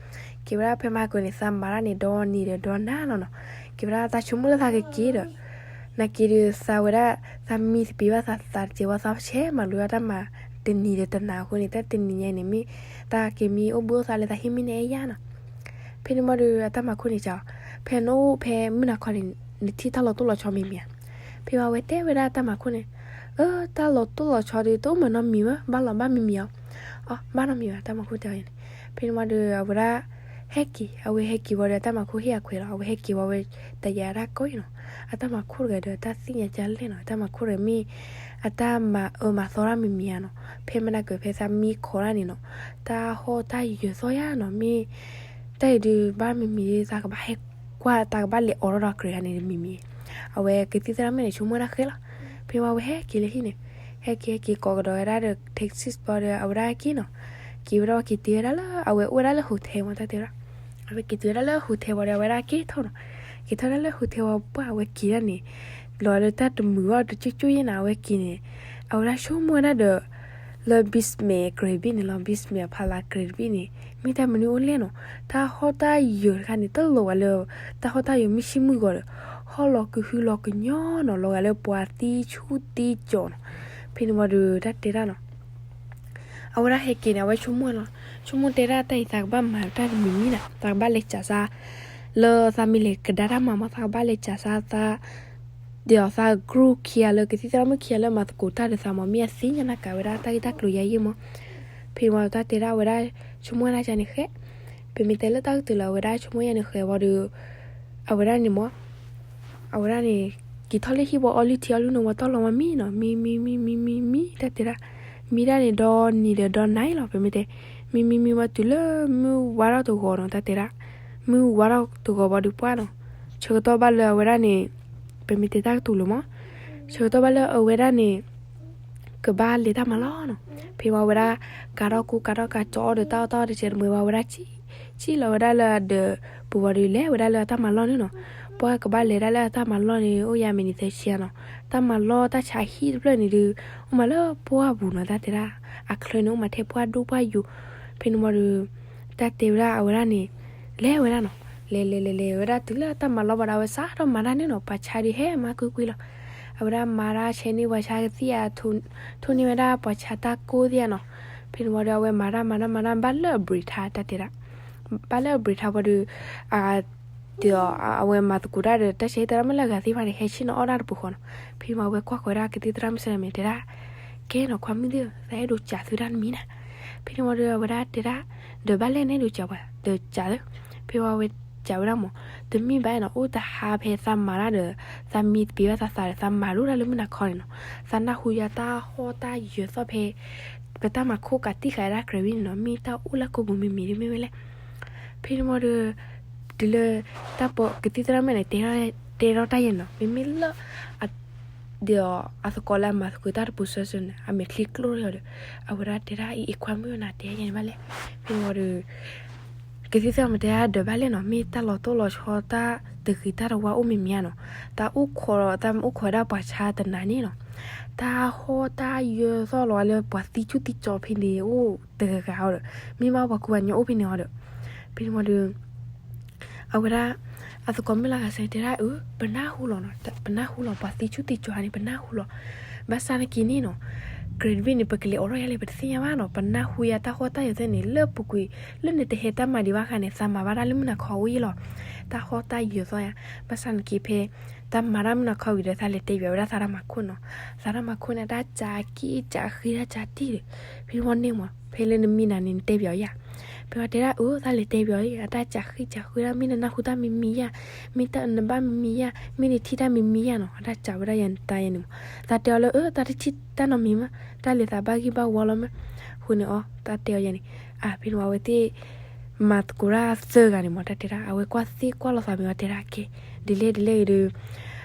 က့ၤဝဲဒၣ်ဖဲမဟါကီၤန့ၣ် သးမၤတၢ်န့ၣ် ဒီနံၤဒီးဒီနၤလီၤနီၤ. က့ၤဝဲဒၣ်သးဆိကမိၣ်လၢသးကက့ၤဒီး နာ်က့ၤဒီးသးဝဲဒၣ် သးမံသပ့ၤဘၣ်သးသးတစဲးဝံၤ သးဆဲးမၤလိတၢ်မၤတနံၤဒီးတနၤအဃိန့ၣ် တၢ်တနံၤညါအံၤန့ၣ် မ့ၢ်တၢ်က့ၤမံအိၣ်ဘှံးအိၣ်သါလၢသးဟ့ၣ်မ့ၢ်နအဲၣ်ယါနီၤ. ဖဲန့ၣ်မးဒီးအတၢ်မၤခိၣ်န့ၣ်ကီး, ဖဲနအိၣ်ဖဲမုၢ်နၤခီန့ၣ် နထံၣ်တၢ်လီၤတိၢ်လီၤဆီမံၤမံၤဧါ. ဖဲမးဝဲတဲဝဲဒၣ်တၢ်မၤခိၣ်န့ၣ်, အၢ တၢ်လီၤတိၢ်လီၤဆီဒီး တအိၣ်မးနီတမံၤဘၣ်, ဘၣ်လီၤဘၣ်မံၤမံၤဧါ. အၢ ဘၣ်နီတမံၤဘၣ် တၢ်မၤခိၣ်တဲအီၤန့ၣ်. ဖဲန့ၣ်မးဒီးအဝဲဒၣ် ဟဲက့ၤ, အဝဲဟဲက့ၤဝံၤဒီးအတၢ်မၤခိၣ်ဟ့ၣ်အခွဲးလီၤ. အဝဲဟဲက့ၤဝံၤဝဲတယၤတၢ်ကီအံၤနီၤ. အတၢ်မၤခိၣ်တဂၤဒီးတၢ်သ့ၣ်ညါကလဲၣ်နီၤ, အတၢ်မၤခိၣ်တဂၤမ့ၢ် အတၢ်မၤအၢမၤသီတၢ်မံၤမံၤဧါနီၤ. ဖဲမနၤကၢၤဖဲသးမံခီတၢ်န့ၣ်နီၤ, တၢ်ဟီၣ်တၢ်ယၢၤသီၣ်ယါနီၤ, မ့ၢ် တၢ်အံၤဒုးဘၣ်မံၤမံၤဒီး သးကဘၣ်ဟဲကွၢ် သးကဘၣ်လဲၤအိးထီၣ်ဒီးကြၢးဂၤန့ၣ်တမံၤမံၤ. အဝဲကသံၣ်သရၣ်မုၣ်န့ၣ် ဆိကမိၣ်တၢ်ဃဲလီၤ. ဖဲမးဝဲဟဲက့ၤလၢဟံၣ်န့ၣ်, ဟဲက့ၤဟဲက့ၤကိးကဒီးဝဲဒၣ်ဒီး taxi ဘၣ်ဒီး အဝဲဒၣ်က့ၤနီၤ. က့ၤဝဲဒၣ်ဝဲက့ၤတုၤဝဲဒၣ်လၢ အဝဲအိၣ်ဝဲဒၣ်လၢ hotel မး တၢ်တဲဝဲဒၣ်. အဝဲက့ၤတုၤဝဲဒၣ်လၢ hotel ဝံၤဒီး အဝဲဒၣ်က့ၤထီၣ်နီၤ. က့ၤထီၣ်ဒၣ်လၢ hotel ဝံၤပှၢ် အဝဲက့ၤဒၣ်န့ၣ် လီၤလၢတၢ်တမုာ်ဘၣ်တကၠိၣ်ကၠိၣ်ယဲၢ်နီၤ, အဝဲက့ၤန့ၣ် အဝဲဒၣ်ဆိကမိၣ်ဝဲဒၣ်ဒီး လၢ basement ကြဲးဘ့ၣ်န့ၣ်လီၤ. basement အဖီလာ် ကြဲးဘ့ၣ်န့ၣ် မ့ၢ်တၢ်မနုၤအိၣ်လဲၣ်နီၤ. တၢ်ဟီၣ်တၢ်ယၢၤတခါန့ၣ် တလီၤဂာ်လၢ တၢ်ဟီၣ်တၢ်ယၢၤမုၢ်ဆ့ၣ်မုၢ်ဂီၤဒီး ဟီၣ်လီၤကဟုလီၤကညီနီၤ, လီၤဂာ်လၢပှၤသံဆူၣ်သံကၠီနီၤ. ဖဲန့ၣ်ဝံၤဒီးတၢ်တဲဒၣ်နီၤ, အဝဲဒၣ်ဟဲက့ၤန့ၣ် အဝဲဆိကမိၣ်လီၤ. ဆိကမိၣ်တဲဒၣ်တၢ်အံၤ သးကဘၣ်မၤတၢ်တမံၤမံၤနီၤ, သးကဘၣ်လဲၤစးစါ လၢသးမ့ၢ်လဲၤကဒါတၢ်မၤမး သးကဘၣ်လဲၤစးစါသး ဒီးသး group ခံဂၤလၢ ကသံၣ်သရၣ်မုၣ်ခံဂၤလၢမၤသကိးတၢ်ဒီးသးမး မ့ၢ်အသ့ၣ်ညါနၤကးဝဲဒၣ်တၢ်ဂ့ၢ်တၢ်ကျိၤယါယံၣ်မး. ဖဲန့ၣ်ဝံၤတၢ်တဲဒၣ်အဝဲဒၣ် ဆိကမိၣ်ဝဲဒၣ်ကန့ၣ်ဃဲ, ပမ့ၢ်တဲလၢတၢ်ကတိၤလၢအဝဲဒၣ်ဆိကမိၣ်ယါန့ၣ်ဃဲဝံၤဒီး အဝဲဒၣ်န့ၣ်မး အဝဲဒၣ်န့ၣ် က့ၤထီၣ်လၢဟံၣ်ဝံၤ အီလုၢ်ထံအီလုၢ်နိဝံၤ တီၢ်လီၤဝဲမံနီၤ, မံမံမံမံမံမံ တၢ်တဲဒၣ်, မံဒၣ်န့ၣ်ဒီနံၤဒီးဒီနၤလီၤ. ပမ့ၢ်တဲ မံမံမံဝံၤတုၤလၢမုၢ်ဝါထီၣ်တဂီၤနီၤ, တၢ်တဲဒၣ်, မုၢ်ဝါထီၣ်တဂီၤဝံၤဒီးပှၢ်နီၤ, ဆၢကတီၢ်ဘၣ်လၢအဝဲဒၣ်န့ၣ် ပမ့ၢ်တဲတၢ်ကတိၤလၢမး ဆၢကတီၢ်ဘၣ်လၢအဝဲဒၣ်န့ၣ် ကဘၣ်လဲၤတၢ်မၤလီၢ်နီၤ. ဖဲဝံၤအဝဲဒၣ် ကးထီၣ်ကူကးထီၣ်ကးကၠီအီၣ်ဒီးတၢ်အီၣ်တၢ်အီတစဲးတမှဲဝံၤ အဝဲဒၣ် စံၣ်လီၤဝဲဒၣ်လၢအဒၢးပူၤဝံၤဒီး လဲၤဝဲဒၣ်လၢအတၢ်မၤလီၢ်န့ၣ်နီၤ. ပှၢ်ကဘၣ်လဲၤဒၣ်လၢအတၢ်မၤလီၢ်န့ၣ် အိၣ်ယါမံးနံးသၢဆံဧါနီၤ. တၢ်မၤလီၢ်တၢ်ဆါဟံၣ်တဖျၢၣ်န့ၣ်ဒုး အိၣ်မးလၢပှၢ်ပူၤနီၤ, တၢ်တဲဒၣ်, အချၢန့ၣ်အိၣ်မးထဲပှၢ်ဒိၣ်ပှၢ်ယိာ်. ဖဲန့ၣ်ဝံၤဒီး တၢ်တဲဝဲဒၣ်အဝဲဒၣ်န့ၣ် လဲၤဝဲဒၣ်နီၤ, လဲၤလဲၤလဲၤလဲၤဝဲဒၣ်တုၤလၢတၢ်မၤလီၢ်ဘၣ်ဒီး အဝဲစးထီၣ်မၤတၢ်န့ၣ်နီၤ, ပှၤဆါဒုးဟဲမၤကွ့ၢ်ကွ့ၢ်လီၤ. အဝဲဒၣ်မၤတၢ်ဆဲန့ၢ်ပှၤဆါကသံၣ်ဧါ, ထိၣ်န့ၢ်ဝဲဒၣ်ပှၤဆါတၢ်ကိၢ်သ့ၣ်ဧါနီၤ. ဖဲန့ၣ်ဝံၤဒီး အဝဲမၤတၢ်မၤတၢ်မၤတၢ် ဘၣ်လၢအ break ထါ တၢ်တဲဒၣ်, ဘၣ်လၢအ break ထါဝံၤဒီး အဝဲမၤသကိးတၢ်ဒီး တၢ်ဆဲသရၣ်မုၣ်လၢအဂၤသ့ၣ်တဖၣ်န့ၣ် ဟဲဆ့ၣ်နီၤအီၣ်တၢ်တပူၤဃီနီၤ. ဖဲမး အဝဲကွၢ်ဃီၤဒၣ်ကသံၣ်သရၣ်မုၣ်စ့ၢ်န့ၣ် တဲဒၣ်, ကဲနီၤ ခွါမုၣ်သ့ၣ်ဧၢ, သးအဲၣ်ဒိးစးသုတၢ်တမံၤနၤ. ဖဲန့ၣ်ဝံၤဒီး အဝဲဒၣ်တဲဒၣ်, ဒီးဘၣ်လဲၣ်နအဲၣ်ဒိးစးပှၤ ဒီးစးသု. ဖဲဝံၤအဝဲစးဝဲဒၣ်မး, တမ့ၢ်ဘၣ်နီၤ, အိၣ်တဟါဖဲသးမၤတၢ်ဒီး သးမံသပ့ၤဘၣ်သးသးဒီး သးမၤလိတၢ်လၢမုၢ်နၤခီန့ၣ်နီၤ, သးနၢ်ဟူယါတၢ်ဟီၣ်တၢ်ယၢၤသီၣ်ဖဲ ပတၢ်မၤခိၣ်ကးတံၢ်ဃာ်ဒၣ်ကြဲးဝံၤန့ၣ်နီၤ, မ့ၢ်တၢ်အိၣ်လၢကိာ်ပူၤမံၤမံၤဒ်မ့ၢ်ဝဲလဲၣ်. ဖဲန့ၣ်ဝံၤဒီး တုၤလၢ တၢ်ပီကသံၣ်သရၣ်မုၣ်န့ၣ် တဲထီၣ်တၢ်ယဲၢ်နီၤ, မ့မ့ၢ်လၢ ဒီးအသကိးလၢအမၤသကိးတၢ်တပူၤစၢၤစၢၤန့ၣ် အမဲာ်ချံကျိၣ်ထီၣ်ဒီး အဝဲဒၣ်တဲဒၣ်အံၤ အံၤခွါမုၣ်နၤတဲယဲၢ်န့ၣ်ဘၣ်လဲၣ်. ဖဲန့ၣ်ဝံၤဒီး ကသံၣ်သရၣ်မုၣ်တဲဒၣ်ဒီးဘၣ်လဲၣ်နီၤ, မ့ၢ်တၢ်လီၤတိၢ်လီၤဆီတၢ်တဂ့ၤတၢ်တဝါအိၣ်မံၤမံၤဧါနီၤ, တၢ်အိၣ်ခိးဒီး တၢ်အိၣ်ခိးဝဲဒၣ်ပှၤဆါတနၤန့ၣ်နီၤ, တၢ်ဟီၣ်တၢ်ယၢၤသီၣ်လီၤလၢပှၤသံဆူၣ်သံကၠီဖဲန့ၣ်အိၣ်တဂၤဂၤအီၤဒီး မ့ၢ်ဘၣ်ပှၤကူပှၤကညီအိၣ်ဖဲန့ၣ်အီၤဒီး ဖဲန့ၣ်ဝံၤဒီး အဝဲဒၣ် အသကိးမုၣ်လၢအဂၤစဲးတဲဒၣ်အၢ ပနၢ်ဟူလီၤနီၤ, ပနၢ်ဟူလီၤ ပှၤသံဆူၣ်သံကၠီန့ၣ် ပနၢ်ဟူလီၤ. ဘၣ်ဆၣ်နာ်က့ၤန့ၣ်နီၤ ကြဲးဝံၤန့ၣ် ပကလဲၤအိးထီၣ်ယါလဲၣ် ပတသ့ၣ်ညါဘၣ်နီၤ, ပနၢ်ဟူယါတၢ်ဟီၣ်တၢ်ယၢၤသီၣ်န့ၣ် လၢပူၤကွံာ် လၢနတဟဲတၢ်မၤဒံးဘၣ်ဃးန့ၣ် သးမၤဘၣ်တၢ်လၢမုၢ်နၤခီအိၣ်ယဲၢ်လီၤ. တၢ်ဟီၣ်တၢ်ယၢၤသီၣ်ယါ, ဘၣ်ဆၣ်နာ်က့ၤဖဲ တၢ်မၤတၢ်မုၢ်နၤခီဝံၤဒီး သးလဲၤတဲဘၣ်ဝဲဒၣ်သးတၢ်မၤခိၣ်နီၤ, သးတၢ်မၤခိၣ်န့ၣ် တၢ်ကးက့ၢ်ကးဃ့တၢ်ကးတံၢ်ဒီး ဖဲန့ၣ်ဝံၤန့ၣ်မး ဖဲလၢနမံနၤန့ၣ် နတဲဘၣ်အီၤယါ ဖဲဝဲတဲဒၣ်အၢ သးလဲၤတဲပယီၤအံၤ အတၢ်စံးဃံစံးဃုဒၣ် မ့ၢ်နနၢ်ဟူတၢ်မံမံယါ, မ့ၢ်နဘၣ်မံမံယါ, မ့ၢ်နထံၣ်တၢ်မံမံယါနီၤ, အတၢ်စံးဝဲဒၣ်ယၤန့ၣ်တၢ်ယဲန့ၣ်မး. သးတဲအီၤလၢအၢ သးတထံၣ်တၢ်နီတမံၤမး, တၢ်လဲၤသးဘၣ်ဂံၢ်ဘၣ်ဝီလီၤမး. အဃိန့ၣ်အီၤ သးတဲအီၤယဲန့ၣ်, အဖဲန့ၣ်ဝဲအဝဲသ့ၣ် မၤသကိးတၢ်သၢဂၤန့ၣ်မး တၢ်တဲဒၣ် အဝဲကွၢ်သ့ကွၢ်လီၤသးမ့ၢ်ဝဲတဲဒၣ်ကဲ, ဒ်လဲၣ်ဒ်လဲၣ်ဂ့ၤဒီး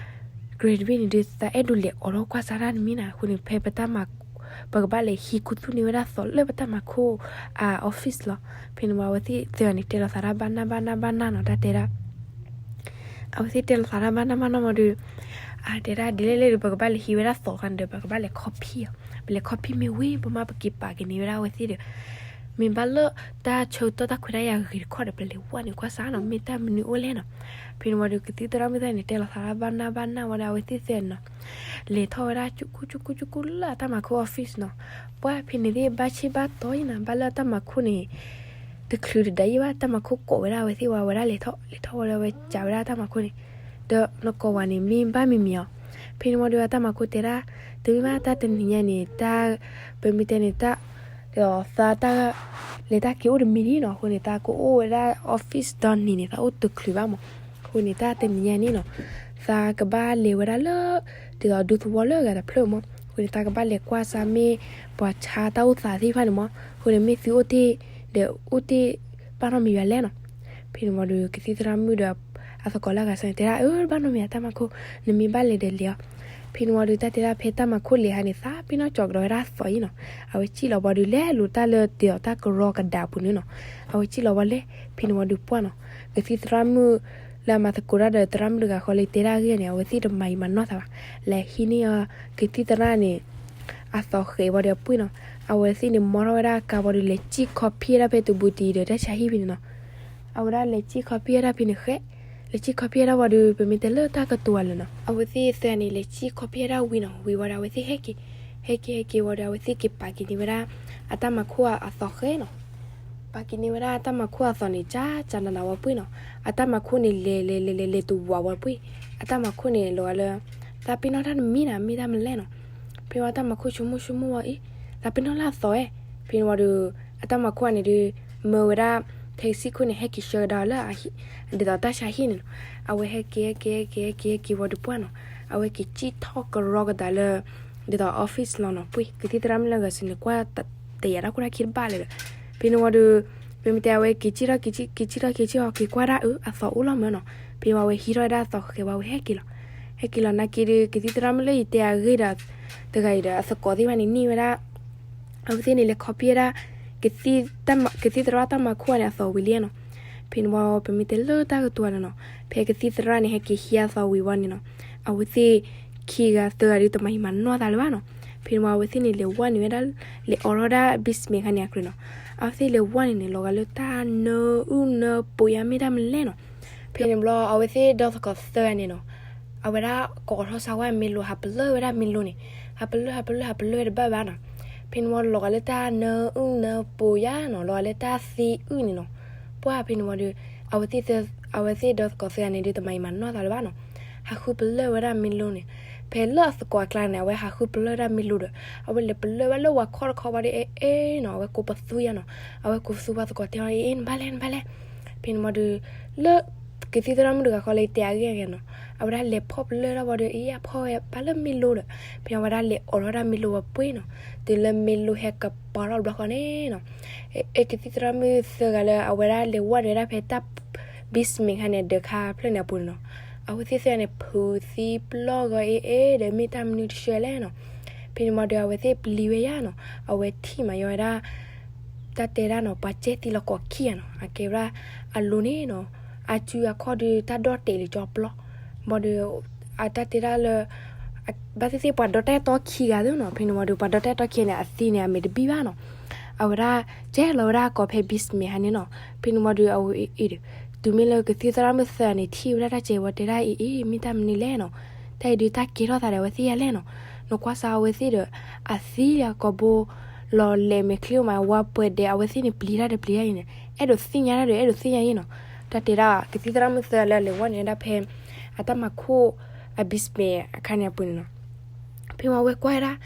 grade ဘ့ၣ်န့ၣ်ဒီး သးအဲၣ်ဒိးလဲၤအိးထီၣ်ကွၢ်စါတၢ်တမံၤနီၤ. အဃိန့ၣ် ဖဲပတၢ်မၤ ပကဘၣ်လဲၤဟံးခူသူၣ်န့ၢ်ဝဲဒၣ်သီးလၢပတၢ်မၤခိၣ်အ office လီၤ. ဖဲန့ၣ်ဝဲအဝဲသ့ၣ်သၢဂၤန့ၣ် တဲလီၤသးတၢ်ဘၣ်နၢ်ဘၣ်နၢ်ဘၣ်နၢ်နီၤ တၢ်တဲဒၣ် အဝဲသ့ၣ်တဲလီၤသးတၢ်ဘၣ်နၢ်ဘၣ်နၢ်မးဒီး အတဲဒၣ် ဒ်လဲၣ်လဲၣ်ဒီး ပကဘၣ်လဲၤဟံးဝဲဒၣ်သီးခါန့ၣ်ဒီး ပကဘၣ်လဲၤ copy အီၤ, ပလဲၤ copy မ့ၢ်ဝံၤ ပမ့ၢ်ပက့ၤပာ်က့ၤန့ၢ်ဝဲဒၣ်အဝဲသ့ၣ်ဒီး မ့ၢ်ဘၣ်လၢတၢ်ဆၢကတီၢ်တၢ်ခွဲးတၢ်ယာ်ဂ့ၤတခီဒီး ပလဲၤဝဲန့ၣ်ကွၢ်စါနီၤ မ့ၢ်တၢ်မနုၤအိၣ်လဲၣ်နီၤ. ဖဲန့ၣ်ဝံၤဒီး ကသံၣ်သရၣ်မုၣ်သၢဂၤန့ၣ် တဲလီၤသးတၢ်ဘၣ်နၢ်ဘၣ်နၢ်ဝံၤဒီး အဝဲသ့ၣ်သၢဂၤန့ၣ်နီၤ လဲၤထီၣ်ဝဲဒၣ် ကၠူကူကၠူကူကၠူကူလၢအတၢ်မၤခိၣ် office နီၤ. ပှၢ်ဖဲန့ၣ်သ့ၣ် ဘၣ်ဆ့ၣ်ဘၣ်တီၢ်အံၤနီၤ ဘၣ်လၢအတၢ်မၤခိၣ်န့ၣ် တချုးတဒါယံာ်ဘၣ် တၢ်မၤခိၣ်ကိးဝဲဒၣ်အဝဲသ့ၣ်ဝံၤ ဝဲဒၣ်လဲၤထီၣ် လဲၤထီၣ်ဝံၤဒီး အဝဲစံးဝဲဒၣ်တၢ်မၤခိၣ်န့ၣ် ဒီးနကိးဝဲန့ၣ် မ့ၢ်ဘၣ်မံၤမံၤအီၤ. ဖဲန့ၣ်ဝံၤဒီး အတၢ်မၤခိၣ်တဲဒၣ် တမ့ၢ်ဘၣ်တၢ်တနံၤညါန့ၣ် တၢ် ပမ့ၢ်တဲန့ၣ် တၢ် ဒီးသးတၢ် လဲၤတၢ်က့ၤအိၣ်တမံၤဒ်နီၤ. အဃိန့ၣ် သးကအိၣ်ဝဲဒၣ် office ဒီနံၤန့ၣ် သးအိၣ်တချုးဘၣ်မး. အဃိန့ၣ် တၢ်တနံၤညါန့ၣ်နီၤ သးကဘၣ်လဲၤဝဲဒၣ်လၢ ဒ်သိးဒူသဝီလၢအဂၤတဖျၢၣ်မး. အဃိန့ၣ် သးကဘၣ်လဲၤကွၢ်စါမ့ၢ်ပှၤဆါတၢ်အိၣ်သးသ့ၣ်တဖၣ်န့ၣ်မး. အဃိန့ၣ် မ့ၢ်သုအိၣ်တ့ၢ် ဒီးအိၣ်တ့ၢ်ဘၣ်နီတမံၤယၤလဲၣ်နီၤ. ဖဲန့ၣ်ဝံၤဒီး ကသံၣ်သရၣ်မုၣ်ဒီး အသကိးလၢအဂၤစၢ်န့ၣ် တဲဒၣ် အၢ ဘၣ်နီတမံၤ အတၢ်မၤခိၣ် နမ့ၢ်ဘၣ်လဲၤဒီးလဲၤအီၤ. ဖဲန့ၣ်ဝံၤဒီး တၢ်တဲဒၣ် ဖဲတၢ်မၤခိၣ်လဲၤဟါန့ၣ် သးပ့ၤနီၣ်ကၠီၤကဒီးဝဲဒၣ်သီးအံၤနီၤ. အဝဲစံၣ်လီၤဝံၤဒီး လဲၤလိာ်တၢ်လၢဒ်သိးတၢ်ကရီကဒါပူၤန့ၣ်နီၤ. အဝဲစံၣ်လီၤဝံၤလဲၤ ဖဲန့ၣ်ဝံၤဒီးပှၢ်နီၤ ကသံၣ်သရၣ်မုၣ် လၢအမၤသကိးတၢ်ဒီးသရၣ်မုၣ်တဂၤဃီလၢတဲဒၣ်အဂ့ၢ်န့ၣ် အဝဲသ့ၣ်တမၤအံၤမၤနီၢ်သးဘၣ်. လဲၤဟံးန့ၢ်အီၤ ကသံၣ်သရၣ်န့ၣ် အသီးဃဲးဝံၤဒီးပှၢ်နီၤ. အဝဲသ့ၣ်န့ၣ် မီထီၣ်ဝဲဒၣ်ကါဝံၤဒီး လဲၤစံၣ်ခီဖံၣ်ဝဲဒၣ် ဖဲတဘူးတံၤဒီးတၢ်ဆါဟံၣ်ဖဲန့ၣ်နီၤ. အဝဲဒၣ်လဲၤစံၣ်ခီဖံၣ်ဝဲဒၣ်ဖဲန့ၣ်ဃဲ, လဲၤစံၣ်ခီဖံၣ်ဝဲဒၣ်ဝံၤဒီး ပမ့ၢ်တဲလၢတၢ်ကတိၤဝဲလၢနီၤ အဝဲသ့ၣ်သၢဂၤန့ၣ် လဲၤစံၣ်ခီဖံၣ်ဝဲဒၣ်ဝံၤနီၤ. ဝံၤဝံၤဒီး အဝဲသ့ၣ်ဟဲက့ၤ, ဟဲက့ၤဟဲက့ၤဝံၤဒီး အဝဲသ့ၣ်က့ၤပာ်က့ၤန့ၢ်ဝဲဒၣ် အတၢ်မၤခိၣ်အသီးဃဲနီၤ. ပာ်က့ၤန့ၢ်ဝဲဒၣ်အတၢ်မၤခိ၁ၣ်အသီးန့ၣ် ကၢ်ကၢ်နးနးဝဲပှၢ်နီၤ. အတၢ်မၤခိ၁ၣ်န့ၣ် လဲၤလဲၤလဲၤလဲၤလဲၤ တဝးဝဲပှၢ်. အတၢ်မၤခိ၁ၣ်န့ၣ် လီၤဂာ်လၢ သးပ့ၤနီၣ်တၢ်တမံၤနီၤ မ့ၢ်တၢ်မနုၤလဲၣ်နီၤ. ဖဲဝံၤအတၢ်မၤခိ၁�်ဆိကမိၣ်ဆိကမိၣ်ဝဲအံၤ သးပ့ၤနီၣ်လၢအသီးဝဲ. ဖဲန့ၣ်ဝံၤဒီး အတၢ်မၤခိ၁ၣ်န့ၣ်ဒီး မၢဝဲဒၣ် taxi ခိၣ်န့ၣ် ဟဲက့ၤဆှၢကဒါလၢ ဒ်သိးတၢ်ဆါဟံၣ်န့ၣ်နီၤ. အဝဲဟဲက့ၤဟဲက့ၤဟဲက့ၤဟဲက့ၤဟဲက့ၤဝံၤဒီးပှၢ်နီၤ. အဝဲက့ၤစံၣ်ထီၣ်ကရီကဒါလၢ ဒ်သိး office လီၤနီၤ. ပှၢ်ကသံၣ်သရၣ်မုၣ်လၢအဂၤစၢ်န့ၣ် ကွၢ်တယာ်တၢ်ခိၣ်တၢ်ခံတဘၣ်လၢၤဒီး ဖဲန့ၣ်ဝံၤဒီး ပမ့ၢ်တဲအဝဲက့ၤစံၣ်ထီၣ်က့ၤစံၣ် က့ၤစံၣ်ထီၣ်က့ၤစံၣ်အီၤ က့ၤကွၢ်ဒၣ်အၢ အသီးအိၣ်လီၤမးနီၤ. ဖဲဝံၤအဝဲဟံးထီၣ်ဝဲဒၣ်အသီးဃဲဝံၤ အဝဲဟဲက့ၤလီၤ. ဟဲက့ၤလီၤနာ်က့ဒီး ကသံၣ်သရၣ်မုၣ်လၢယတဲအဂ့ၢ်ဒီး တဂၤအံၤဒီး အသကိးသ့ၣ်တဖၣ်န့ၣ် န့ၢ်ဝဲဒၣ် အဝဲသ့ၣ်န့ၣ် လဲၤခီဖံၣ်ဝဲဒၣ် ကသံၣ်သရၣ်တၢ်မၤခိ၁ၣ်န့ၣ် အသီးဝံၤလံနီၤ. ဖဲန့ၣ်ဝံၤ ပမ့ၢ်တဲလၢတၢ်ကတိၤန့ၣ်နီၤ, ဖဲကသံၣ်သရၣ်န့ၣ် ဟဲက့ၤဟံးအသီးဝံၤဝံၤန့ၣ်နီၤ, အဝဲသ့ၣ်ခံဂၤသၢဂၤဒီး တမၤဟံးမၤနီၢ်သးလၢၤဘၣ်နီၤ. ဖဲန့ၣ်ဝံၤ အဝဲသ့ၣ်န့ၣ် လဲၤဝဲန့ၢ်ဝဲဒၣ် လဲၤအိးထီၣ်ဒၣ် basement ခါန့ၣ်အကျါနီၤ. အဝဲသ့ၣ်လဲၤဝဲန့ၣ်န့ၣ် လီၤဂာ်လၢတၢ်နၢအုၣ်နၢပှ့ၤယါ မ့ၢ်တၢ်မနုၤလဲၣ်နီၤ. ဖဲန့ၣ်ဘျီ အဝဲသ့ၣ်ဒီသကိးသၢဂၤန့ၣ်နီၤ, အဝဲဒၣ်ကိးထီၣ်စၢၤဝဲမ့ၢ်လိၤ ဟးပလၢၢ်ဝဲဒၣ်မ့ၢ်လိၤန့ၣ်, ဟးပလၢၢ် ဟးပလၢၢ် ဟးပလၢၢ်ဝဲတဘၣ်ဘၣ်နီၤ. ဖဲန့ၣ်ဝံၤ လီၤဂာ်လၢတၢ်နၢအုၣ်နၢပှ့ၤယါနီၤ, လီၤဂာ်လၢတၢ်သံအုၣ်န့ၣ်နီၤ. ပှၢ်ဖဲန့ၣ်ဝံၤဒီး အဝဲသ့ၣ်ဒီသကိးသၢဂၤန့ၣ်ဒီး တမၤအံၤမၤနီၢ်သးလၢၤဘၣ်နီၤ. ဟးဃုပလၢၢ်ဝဲဒၣ်မ့ၢ်လိၤန့ၣ်, ဖဲလၢအသကိးအကျါန့ၣ် အဝဲဟးဃုပလၢၢ်ဝဲဒၣ်မ့ၢ်လိၤဒီး အဝဲလဲၤပလၢၢ်ဝဲလၢဝၤခီၣ်တခီဘၣ်ဒီး အဲၣ်အဲၣ်နီၤ, အဝဲကိးပသူယါနီၤ. အဝဲကိးပသူ ပှၤသကိးတဲအီၤ အ့ နဘၣ်လဲၣ် နဘၣ်လဲၣ်. ဖဲန့ၣ်ဝံၤဒီး လၢ ကသံၣ်သရၣ်မုၣ်တဂၤဃီလၢတဲအဂ့ၢ်အဂ့ၢ်နီၤ, အဝဲဒၣ်လဲၤဖီၣ်ပလၢၢ်ထီၣ်ဝံၤဒီး အ့ အဖီၣ်ဝဲပာ်လၢမ့ၢ်လိၤဒီး ဖဲန့ၣ်ဝံၤဒၣ်လဲၤအိးထီၣ်ဒၣ်မ့ၢ်လိၤဝဲပှ့ၤနီၤ. တုၤလၢမ့ၢ်လိၤဟဲကပၤထီၣ်ဘျီဃီန့ၣ်နီၤ, အဲကသံၣ်သရၣ်မုၣ်သၢဂၤလၢအဝဲဒၣ်လဲၤဝဲန့ၢ်ဝဲဒၣ်ဖဲတၢ် basement ခါန့ၣ် ဒၢးခါဖျၢၣ်န့ၣ်အပူၤန့ၣ်နီၤ, အဝဲသ့ၣ်သၢဂၤန့ၣ် ဖုးသံပျီၢ်ဂီၤအ့ အ့ ဒီးမ့ၢ်တၢ်မနုၤတဆှၢလဲၣ်နီၤ. ဖဲန့ၣ်ဝံၤဒီး အဝဲသ့ၣ်ပျံၤဝဲယါနီၤ, အဝဲထံၣ်မးယီၤဝဲဒၣ် တၢ်တဲဒၣ်နီၤ ပှၤကဲသံလီၤကိးခံဂၤနီၤ, အကဲဝဲဒၣ်အလိၤန့ၣ်နီၤ, အစုအခီၣ်ဒီး တၢ်ဒီၣ်တဲာ်လံကၠီပျီ, ဘၣ်ဒီး အတၢ်တဲဒၣ်လၢ ဘၣ်သ့ၣ်သ့ၣ်ပှၤဒီတၢ်အဲၣ်တီခံဂၤသ့နီၤ. ဖဲန့ၣ်ဝံၤဒီး ပှၤဒီတၢ်အဲၣ်တီခံဂၤန့ၣ် အသံန့ၣ် အမဲာ်တဘံၣ်ဘၣ်နီၤ. အဝဲဒၣ် ကဲလီၤဝဲဒၣ်အကိာ်ဖဲ basement ဟါန့ၣ်နီၤ. ဖဲန့ၣ်ဝံၤဒီး အဝဲအ့ၣ်ဒီး တုၤမ့ၢ်လၢကသံၣ်သရၣ်မုၣ်သၢဂၤန့ၣ် ထံၣ်ဝဲဒၣ်တၢ်ကဲဝဲ တဲဒၣ်အ့ၣ်အ့ၣ် မ့ၢ်တၢ်မနုၤလဲၣ်နီၤ. တၢ်အံၤဒုးတၢ်ကဲထီၣ်သးဒီးအဝဲသ့ၣ်ယါလဲၣ်နီၤ. နကွၢ်စၢ်အဝဲသ့ၣ်ဒီး အသံလၢအကိာ်ဘိ လီၤလဲၤမဲာ်ချံအိၣ်မး ဝါပှဲၤဒဲး အဝဲသ့ၣ်န့ၣ် ပျံၤတၢ်ဒီးပျံၤတၢ်အံၤန့ၣ် အဲၣ်ဒိးသ့ၣ်ညါတၢ်ဒီး အဲၣ်ဒိးသ့ၣ်ညါအံၤနီၤ. တၢ်တဲဒၣ် ကသံၣ်သရၣ်မုၣ်သၢဂၤလၢအလဲၤဝဲန့ၢ်ဝဲဒၣ်ဖဲ အတၢ်မၤခိၣ်အ basement အခါန့ၣ်အပူၤန့ၣ်နီၤ. ဖဲဝံၤအဝဲကွၢ်ဝဲဒၣ်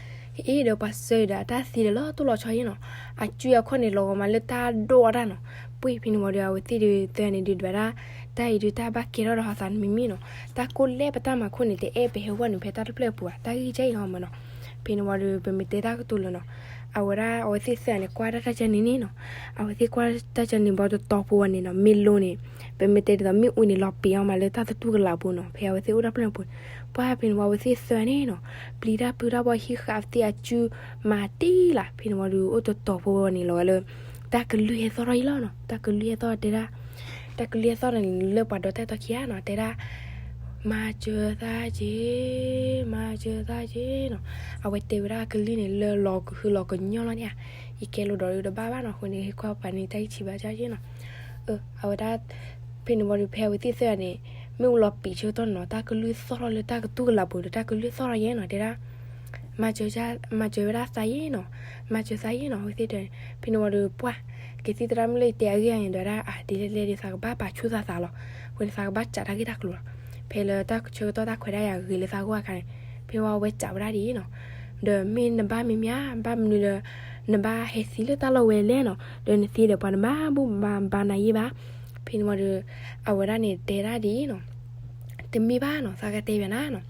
အ့ဒီးပှၤစၢၤဒီးအတၢ်သံဒီးလီၤတိၢ်လီၤဆီယဲနီၤ, အစုအခီၣ်န့ၣ် လီၤဂီၤမးလၢတၢ်ဒိၣ်အတၢ်နီၤ, ပှ့ၢ်ဖဲန့ၣ်ဝံၤဒီး အဝဲသ့ၣ်ဒုးသၢဂၤန့ၣ်ဒုးဒွးဒၣ်, တၢ်အံၤဒုးတၢ်ဘၣ်ကဲထီၣ်ဒီးဟီသးနမံၤမံၤနီၤ, တၢ်ကိၢ်လဲၣ်ပတၢ်မၤခိၣ်န့ၣ် တအဲၣ်ပဟဲဝဲနုာ်ဖဲတၢ်တဖျၢၣ်အပူၤဘၣ်, တၢ်ဂံၢ်ကဲအံၤဟီမးနီၤ, ဖဲန့ၣ်ဝံၤဒီး ပမ့ၢ်တဲတၢ်ကတိၤလၢနီၤ, အဝဲဒၣ်အဝဲသ့ၣ်သၢဂၤန့ၣ် ကွၢ်ဒၣ်တၢ်ကၢန့ၣ်န့ၣ်နီၤ, အဝဲသ့ၣ်ကွၢ်တၢ်ကၢန့ၣ်ဘီတတီၤဖိဝဲန့ၣ်နီၤ, မ့ၢ်လိန့ၣ် ပမ့ၢ်တဲဒ်သိးမ့ၣ်အူန့ၣ် လီၤပံာ်အီၤမးလၢတၢ်သတူၢ်ကလာ်ပူၤနီၤ, ဖဲအဝဲသ့ၣ်အိၣ်တၢ်ဖျၢၣ်ပူၤ, ပှၢ်ဖဲန့ၣ်ဝံၤအဝဲသ့ၣ်သၢဂၤန့ၣ်နီၤ, ပျံၤတၢ်ဖုးတၢ်ဘီဟံးဃာ်အဝဲသ့ၣ်အစုမၤတံၢ်လၢ်, ဖဲန့ၣ်ဝံၤဒီးအိၣ်တတီၤဖိဝဲန့ၣ်လီၤဝဲလၢ တၢ်ကလုၢ်ဟဲသီၣ်ထီၣ်ယံၤလီၤနီၤ, တၢ်ကလုၢ်ဟဲသီၣ်တဲဒၣ်, တၢ်ကလုၢ်ဟဲသီၣ်န့ၣ်လၢပှၤဒီးတၢ်အဲၣ်တီခံဂၤနီၤ, တဲဒၣ် မၤစၢၤသးက့ၤ, မၤစၢၤသးက့ၤနီၤ, အဝဲတဲဝဲဒၣ်ကလုၢ်န့ၣ်လၢလီၤကဟုလီၤကညီလီၤန့ၣ်ဧါ, ယကဲလိာ်ဒီးတဘၣ်ဘၣ်နီၤ, အဃိန့ၣ် ဟ့ၣ်ကွၢ်ပှၤန့ၣ်တၢ်ဂံၢ်ဆံးဘၣ်က့ၤနီၤ, အဝဲဒၣ် ဖဲန့ၣ်ဝံၤဒီးဖဲအဝဲသ့ၣ်သၢဂၤန့ၣ် မ့ၣ်အူလီၤပံာ်ဆၢကတီၢ်န့ၣ်နီၤ, တၢ်ကလုၢ်သီၣ်ထီၣ်လၢတၢ်ကတူၢ်ကလာ်ပူၤဒီး တၢ်ကလုၢ်သီၣ်ထီၣ်ယဲနီၤ, တဲဒၣ် မၤစၢၤဝဲဒၣ်သးယဲနီၤ, မၤစၢၤသးယဲနီၤ, အဝဲသ့ၣ်တဲ, ဖဲန့ၣ်ဝံၤဒီးပှၢ် ကသံၣ်သရၣ်မုၣ်လၢယတဲအဂ့ၢ်အံၤန့ၣ်ဒီးဒၣ် အါ ဒ်လဲၣ်လဲၣ်ဒီး သးကဘၣ်ပာ်ဆူၣ်သးသးလီၤ, အဃိန့ၣ်သးကဘၣ်စးတၢ်ဂ့ၢ်တၢ်ကျိၤလီၤ, ဖဲလၢတၢ်ဆၢကတီၢ်တၢ်ခွဲးတၢ်ယာ်ဂ့ၤလၢသးဂီၢ်အခါန့ၣ်, ဖဲဝံၤအဝဲစးဝဲဒၣ်ဒ်အံၤနီၤ, ဒီးမ့ၢ်နဘၣ်မ့ၢ်မ့ၢ်ဧါ, ဘၣ်မနုၤလၢ နဘၣ်ဟဲသံလၢတၢ်လီၢ်ဝဲလဲၣ်နီၤ, ဒီးနသံဒီးပှၤတမၤဘူၣ်မၤဘါနၤယဲဘၣ်, ဖဲန့ၣ်ဝံၤဒီး အဝဲဒၣ်န့ၣ်တဲဒၣ်ဒ်အံၤနီၤ တမ့ၢ်ဘၣ်နီၤ, သးကတဲဘၣ်နၤနီၤ,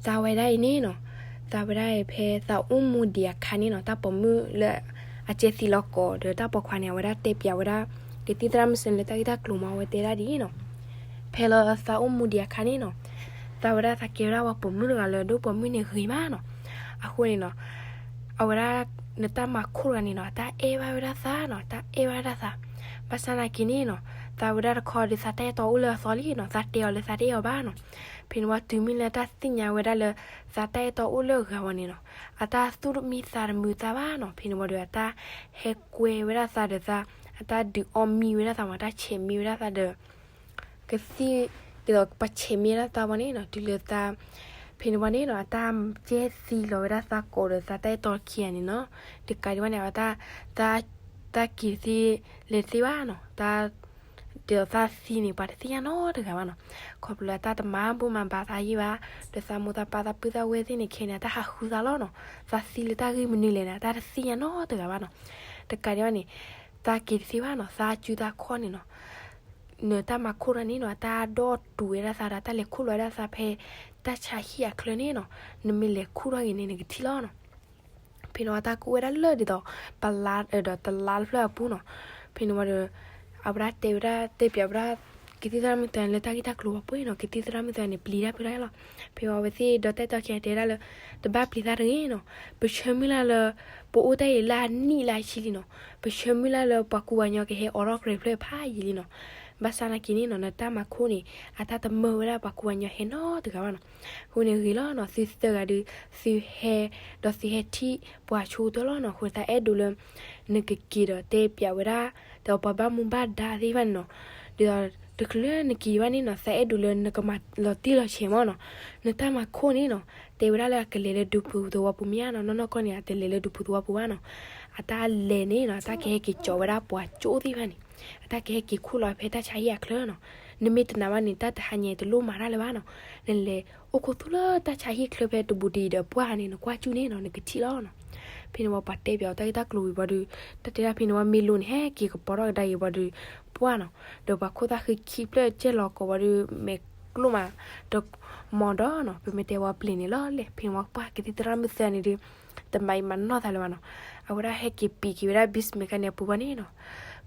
သးဝဲဒၣ်အံၤန့ၣ်နီၤ, သးဝဲဒၣ်အံၤဖဲသးအိၣ်မူဒံးအခါန့ၣ်နီၤ, တၢ်ပိာ်မုၣ်လၢအကဲသံလီၤကိးဒီးတၢ်ပိာ်ခွါန့ၣ် အဝဲဒၣ်တဲပၠးဝဲဒၣ် ကသံၣ်သရၣ်မုၣ်စၢၤလၢတၢ်ဂ့ၢ်တၢ်ကျိၤမး, အဝဲတဲဒၣ်ဒ်အံၤနီၤ, ဖဲလၢသးအိၣ်မူဒံးအခါန့ၣ်နီၤ, သးဝဲဒၣ်သးကဲဝဲဒၣ်ပှၤပိာ်မုၣ်တဂၤလၢအဒိၣ်ပိာ်မုၣ်န့ၣ်ဂ့ၤမးနီၤ, အဃိန့ၣ်နီၤ အဝဲဒၣ် နတၢ်မၤခိၣ်တဂၤန့ၣ်နီၤ, တၢ်အဲၣ်ဘၣ်ဝဲဒၣ်သးနီၤ, တၢ်အဲၣ်ဘၣ်ဝဲဒၣ်သး, ဘၣ်ဆၣ်နာ်က့န့ၣ်နီၤ, သးဝဲဒၣ်တခီဒီးသးတၢ်အဲၣ်တီအိၣ်လၢအသီလံနီၤ, သးတဲအီၤလၢသးတအဲၣ်အီၤဘၣ်နီၤ, ဖဲန့ၣ်ဝံၤတုၤမ့ၢ်လၢတၢ်သ့ၣ်ညါဝဲဒၣ်လၢ သးတၢ်အဲၣ်တီအိၣ်လၢအဂၤဝံၤန့ၣ်နီၤ, အတၢ်သူၣ်တမံသးတမုာ်သးဘၣ်နီၤ, ဖဲန့ၣ်ဝံၤဒီးအတၢ်ဟဲကွဲဝဲဒၣ်သးဒီးသး, အတၢ်ဒုးအီၣ်မံဝဲဒၣ်သးမး, တၢ်ဆဲးမံဝဲဒၣ်သးဒီး ကသံၣ် ဒ်သိးပှၤဆဲးမံဝဲဒၣ်သးဝံၤန့ၣ်နီၤ, တုၤလၢသး ဖဲန့ၣ်ဝံၤန့ၣ်နီၤ, အတၢ်ကဲသံလီၤဝဲဒၣ်သးကိးဒီးသးတၢ်အဲၣ်တီခံဂၤန့ၣ်နီၤ, တကးဒံးဘၣ်န့ၣ် အဝဲတၢ် တၢ်က့ၤတသ့ လဲၤတသ့ဘၣ်နီၤ, တၢ် ဒ်သိးသးသံန့ၣ် ပှၤတသ့ၣ်ညါနီတဂၤဘၣ်နီၤ, ခီဖျိလၢတၢ်တမၤဘူၣ်မၤဘါသးယဲဘၣ်, ဒီးသးမိၢ်သးပၢ်သးပုၢ်သးဝဲၢ်သ့ၣ်န့ၣ် ခဲန့ၣ် အတၢ်ဟးဃုသးလီၤနီၤ, သးသံလၢတၢ်ဂ့ၢ်မနုၤလဲၣ်န့ၣ် အတၢ်တသ့ၣ်ညါနီတဂၤဘၣ်နီၤ, တကးဒံးဘၣ်န့ၣ် သးက့ၤတသ့ဘၣ်နီၤ, သးစုသးခီၣ်န့ၣ်နီၤ နတၢ်မၤခိၣ်တဂၤန့ၣ်နီၤ, အတၢ်ဒီတူာ်ဝဲဒၣ်သးဒီး တၢ်လဲၤခူၣ်လီၤဝဲဒၣ်သးဖဲ တၢ်ဆါဟံၣ်အချၢန့ၣ်နီၤ, နမ့ၢ်လဲၤခူၣ်ထီၣ်ဂ့ၤန့ၣ် နကထံၣ်လီၤနီၤ. ဖဲန့ၣ်ဝံၤတၢ်ကူၣ်ဝဲဒၣ်လၢဒ်သိး ပလါဒီးတလါတဖျၢၣ်အပူၤနီၤ. ဖဲန့ၣ်ဝံၤဒီး အဝဲဒၣ်တဲဝဲဒၣ် တဲပၠးဝဲဒၣ် ကသံၣ်သရၣ်မုၣ်သၢဂၤလၢတၢ်ဂ့ၢ်တၢ်ကျိၤဝဲပှဲၤနီၤ, ကသံၣ်သရၣ်မုၣ်သၢဂၤန့ၣ် ပျံၤတၢ်ဖုးတၢ်လီၤ. ဖဲဝံၤအဝဲသ့ၣ်ဒီးတၢ်အဲၣ်တီခံဂၤတဲဒၣ်လၢ တဘၣ်ပျံၤသးတဂ့ၤနီၤ, ပဆၢမုၢ်လၢ်လၢ ပအိၣ်တ့ၢ်အံၤလၢအနံၣ်လၢအဆံလံနီၤ, ပဆၢမုၢ်လၢ်လၢပှၤကူပှၤကညီကဟဲအိးထီၣ်ကြဲးဖျၢၣ်ဖးယံာ်လံနီၤ. ဘၣ်ဆၣ်နာ်က့န့ၣ်နီၤ နတၢ်မၤခိၣ်န့ၣ် အတၢ်တမၢဝဲဒၣ်ပှၤကူပှၤကညီဟဲနီတဂၤဘၣ်နီၤ. အဃိန့ၣ်ဂ့ၤလီၤနီၤ, သုသၢဂၤဒီး သုဟဲ ဒီးသုဟဲထံၣ်ပှၤဆိကတၢၢ်လီၤနီၤ. အဃိန့ၣ် တၢ်အဲၣ်ဒိးလၢ နကက့ၤဒီးတဲပၠးဝဲဒၣ် ဒီးပှၤဘၣ်မူဘၣ်ဒါသ့ၣ်တဖၣ်န့ၣ်နီၤ, ဒီးတချုးလၢနက့ၤဘၣ်န့ၣ်နီၤ သးအဲၣ်ဒိးလၢနကမၤလီၤတံၢ်လီၤဆဲးမးနီၤ. နတၢ်မၤခိၣ်န့ၣ်နီၤ တဲဝဲဒၣ်လၢအကလဲၤလၢဒူပူၤသဝီပူၤမ့ၢ်ဧါနီၤ, နီၢ်နီၢ်ကီၢ်န့ၣ် အတလဲၤလၢဒူပူၤသဝီပူၤဘၣ်နီၤ. အတၢ်လဲၤန့ၣ်နီၤ အတၢ်ကဟဲက့ၤကၠီၤဝဲဒၣ်ပှၤကၠိသ့ၣ်တဖၣ်န့ၣ်, အတၢ်ကဟဲက့ၤခူၣ်လီၤဖဲတၢ်ဆါဟံၣ်အချၢနီၤ. နမ့ၢ်တနာ်ဘၣ်န့ၣ် တၢ်တဟါညါအံၤတလိၣ်မၤတၢ်လၢၤဘၣ်နီၤ. နလဲၤအိၣ်ခိးသူလၢတၢ်ဆါဟံၣ်ချၢဖဲတဘူးတယံၤဒီးပှၢ်န့ၣ် နကွၢ်ကၠူၣ်န့ၣ်နီၤ နကထံၣ်လီၤနီၤ. ဖဲန့ၣ်ဝံၤပှၤတဲပၠးအီၤတၢ်ဂ့ၢ်တၢ်ကျိၤဝံၤဘၣ်ဒီး တၢ်တဲဒၣ်ဖဲန့ၣ်ဝံၤ မ့ၢ်လိၤန့ၣ် ဟဲက့ၤကပီၤထီၣ်ကဒါက့ၤဘၣ်ဒီး ပှၢ်နီၤ, ဒီးပှၤခိၣ်သၣ်ဃံခံဖျၢၣ်ကဲလီၤကိးဘၣ်ဒီး မဲာ်ကျိၣ်မး ဒီးမီၤဒီးနီၤ, ပမ့ၢ်တဲဝဲပျ့ၤန့ၣ်လီၤလဲၣ်. ဖဲန့ၣ်ဝံၤပှၢ်ကသံၣ်သရၣ်မုၣ်သၢဂၤန့ၣ်ဒီး တမၤအံၤမၤနီၢ်သးလၢၤဘၣ်နီၤ. အဝဲဒၣ်ဟဲက့ၤပံၤက့ၤဝဲဒၣ် ဘံၣ်စမဲကါန့ၣ်အပူၤဘၣ်န့ၣ်နီၤ,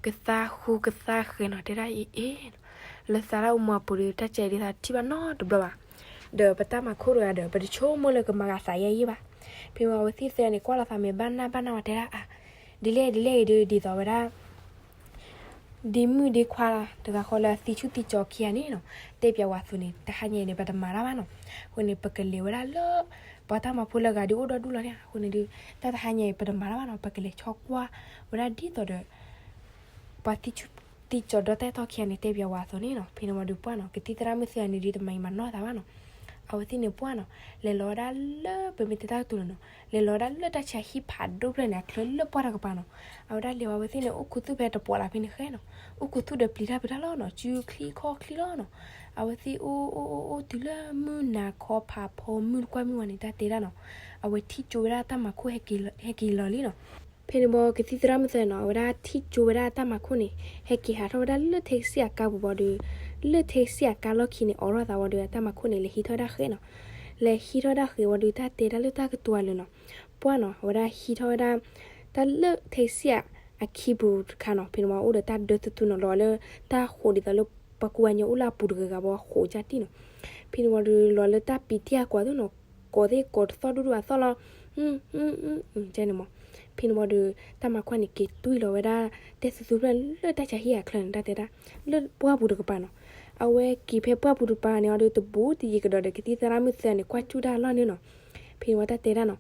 ကသါဃူကသါဃဲၤနီၤ, တဲဒၣ်အ့ၣ်အ့ၣ်နီၤ, လၢသးတၢ်အိၣ်မူအပူၤဒီး တၢ်စဲးဒ်သးထံၣ်ဘၣ်နီတဘျီဘၣ်, ဒီးပတၢ်မၤခိၣ်တဂၤဒီး ပတဆိကမိၣ်လၢကမၤဂာ်သးယဲယဲဘၣ်. ဖဲန့ၣ်ဝံၤအဝဲသ့ၣ်သၢဂၤန့ၣ် ကွၢ်လီၤသးမဲာ်ဘၣ်နၢ်ဘၣ်နၢ်ဝဲတဲဒၣ်အါ, ဒ်လဲၣ်ဒ်လဲၣ်အံၤဒီး ဒ်သိးဝဲဒၣ် ဒ့မုၣ်ဒ့ခွါတဂၤဃီလၢအသံဆူၣ်သံကၠီခံဂၤန့ၣ်နီၤ, တဲပၠးဝဲအသိးန့ၣ် တဟါညါအံၤန့ၣ် ပတမၤတၢ်ဘၣ်နီၤ. အဃိန့ၣ် ပကလဲၤဝဲဒၣ်လၢ ပှၤတၢ်မၤဖိလၢအဂၤဒုးအိၣ်ဒီဒူၣ်လီၤန့ၣ်, အဃိန့ၣ်ဒီး တၢ်တဟါညါအံၤ ပတမၤတၢ်ဘၣ်နီၤ, ပကလဲၤဆီကွၢ်ဝဲဒၣ်ဒ်သိးဒီး ပှၤသံဆူၣ်သံကၠီဒီးတၢ်အဲၣ်တီခံဂၤန့ၣ် တဲပၠးဝဲအသိးန့ၣ်နီၤ. ဖဲန့ၣ်ဝံၤဒီးပှၢ်နီၤ ကသံၣ်သရၣ်မုၣ်သၢဂၤန့ၣ်ဒီး တမၤအံၤမၤနီၢ်သးဘၣ်နီၤ. အဝဲသ့ၣ်န့ၣ်ပှၢ်နီၤ, လဲၤလီၤဝဲဒၣ်လၢပမ့ၢ်တဲတၢ်ကတိၤလၢၤနီၤ, လဲၤလီၤဝဲဒၣ်လၢတၢ်ဆါဟံၣ်ဖးဒိၣ်ဖျၢၣ်န့ၣ် အချၢလၢပှၢ်တကပၤနီၤ. အဝဲဒၣ်လဲၤဝဲ အဝဲသ့ၣ်န့ၣ် အိၣ်ခူသူၣ်ဖဲတပီၤလၢ်ဖဲန့ၣ်ဃဲနီၤ, အိၣ်ခူသူၣ်ဒီးပျံၤတၢ်ဖုးတၢ်လီၤနီၤ, စုချံခီၣ်ချံလီၤနီၤ. အဝဲသ့ၣ်အိၣ်အိၣ်အိၣ်အိၣ်တုၤလၢမုၢ်နၤခီဖးဖီမုၢ်တကွၢ်မုၢ်ဝဲန့ၣ် တၢ်တဲဒၣ်နီၤ, အဝဲထံၣ်ကၠိဝဲဒၣ်တၢ်မၤခိၣ်ဟဲက့ၤလီၤလံနီၤ. ဖဲန့ၣ်ဘီကသံၣ်သရၣ်မုၣ်သၢနီၤ အဝဲဒၣ်ထံၣ်ကၠိဝဲဒၣ်တၢ်မၤခိၣ်န့ၣ် ဟဲက့ၤဟးထီၣ်ဝဲဒၣ်လၢထဲကစံၣ်အကါပူၤဘၣ်ဒီး လၢထဲကစံၣ်အကါလီၢ်ခံန့ၣ် အိးထီၣ်သးဝံၤဒီး အတၢ်မၤခိၣ်န့ၣ် လဲၤဟံးထီၣ်ဝဲဒၣ်ဃဲနီၤ. လဲၤဟံးထီၣ်ဝဲဒၣ်ဃဲဝံၤဒီး တၢ်တဲဒၣ်လၢတၢ်ကတိၤအလၢာ်နီၤ, ပှၢ်နီၤ အဝဲဒၣ်ဟံးထီၣ်ဝဲဒၣ် တၢ်လၢထဲကစံၣ်အခံပူၤတခါနီၤ. ဖဲန့ၣ်ဝံၤအိၣ်ဒီးတၢ်ဒၢသုသုနီၤ, လီၤလၢတၢ်ဃိးဒ်သိးလၢပှၤကူပှၤကညီအိၣ်လၢအပူၤတဂၤဂၤဘၣ် ဃိးကၢ်တံၢ်နီၤ. ဖဲန့ၣ်ဝံၤဒီးလီၤလၢတၢ်ပံးတံၢ်အကွၢ်သ့ၣ်နီၤ, ကိးသ့ၣ်ကိးတသီၣ်ဒူၣ်ဒူၣ်အသီၣ်လီၤ ကန့ၣ်မး. ဖဲန့ၣ်ဝံၤဒီး တၢ်မၤခိၣ်န့ၣ် က့ၤတွံၢ်လီၤဝဲဒၣ် တဲသုသုဖျၢၣ်လၢတၢ်ဆါဟံၣ်အချၢန့ၣ် တၢ်တဲဒၣ် လၢပှၢ်ပူၤတကပၤနီၤ. အဝဲက့ၤဖဲပှၢ်ပူၤတကပၤန့ၣ်အီၤဒီး တဘူးတယံၤကဒီးဒီး ကသံၣ်သရၣ်မုၣ်သၢန့ၣ် ကွၢ်စူၣ်တၢ်အလီၢ်န့ၣ်နီၤ. ဖဲန့ၣ်ဝံၤတၢ်တဲဒၣ်နီၤ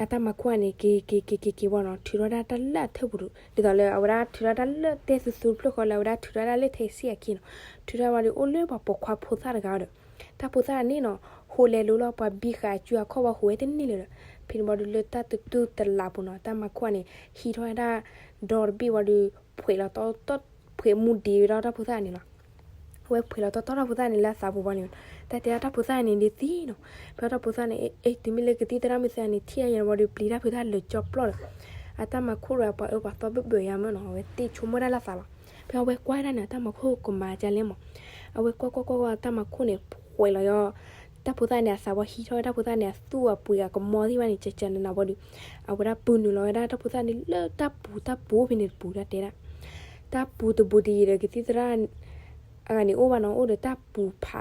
အတၢ်မၤခိၣ်န့ၣ် က့ၤက့ၤက့ၤက့ၤက့ၤဝံၤနီၤ, ထုးထီၣ်ဒၣ်တၢ်လၢအထၢၣ်ပူၤဒီး ဒ်သိးလၢအဝဲဒၣ်ထုးထီၣ်တၢ်လၢတဲသုသုတဖျၢၣ်ဃီလၢအဝဲဒၣ်ထုးထီၣ်ဒၣ်လၢထဲကစံၣ်အခံနီၤ. ထုးထီၣ်ဝံၤဒီးအိၣ်လၢပှၤပိာ်ခွါဖိသၣ်တဂၤဒီး တၢ်ဖိသၣ်န့ၣ်နီၤ ဟိးလဲၤလိၤလီၤ ပှၤဘံဃာ်အစုအခီၣ်ဝံၤဟိးဝဲတန့ၢ်လၢၤဒီး ဖဲန့ၣ်ဝံၤဒီးလၢတၢ်တတူၢ်တလးပူၤနီၤ တၢ်မၤခိၣ်န့ၣ် ဟံးထီၣ်ဝဲဒၣ် ဒီတဘ့ၣ်ဝံၤဒီး ဖှဲးလီၤတီတီ ဖှဲးမူဒံးဝဲဒၣ်တၢ်ဖိသၣ်န့ၣ်လီၤ. အဝဲဖှဲးလီၤတီတီတၢ်ဖိသၣ်န့ၣ်လၢအသးပူၤဘၣ်န့ၣ်, တၢ်တဲဒၣ်တၢ်ဖိသၣ်န့ၣ်ဒ်သံနီၤ. ဖဲတၢ်ဖိသၣ်န့ၣ် အ့ တုၤမ့ၢ်လၢကသံၣ်သရၣ်မုၣ်သၢန့ၣ် ထံၣ်အယံၤဝံၤဒီးပျံၤတၢ်ဖုးတၢ်လၢာ်ကၠီပျီၢ်ဒီး အတၢ်မၤခိၣ်ဒီးပှၤအၢပှၤသီဘၢၣ်ဘၢၣ်ယါမၢ်နီၤ, အဝဲသ့ၣ်ဆိကမိၣ်ဒၣ်လၢသးလီၤ. ဖဲအဝဲကွၢ်ဒၣ်န့ၣ် အတၢ်မၤခိၣ်ကမၤကလဲၣ်မး, အဝဲကွၢ်ကွၢ်ကွၢ်ကွၢ် တၢ်မၤခိၣ်န့ၣ် ဖှဲးလီၤယီၤ တၢ်ဖိသၣ်န့ၣ် အသးဝံၤဟံးထီၣ်ဝဲတၢ်ဖိသၣ်န့ၣ် အသူၣ်အပှ့ၤအကမီသ့ၣ်တဖၣ်န့ၣ် ကကနးနးဝံၤဒီး အဝဲဒၣ်ပုၢ်နုာ်လီၤဝဲဒၣ်တၢ်ဖိသၣ်န့ၣ်လၢတၢ်ပူၤ တၢ်ပူၤဖဲန့ၣ်တပူၤ တၢ်တဲဒၣ် တၢ်ပူၤတပူၤတယံၤဒီး ကသံၣ်သရၣ် အဂၤန့ၣ်အိၣ်ဘၣ်နီၤ, အိၣ်ဒီးတၢ်ပူၤဖ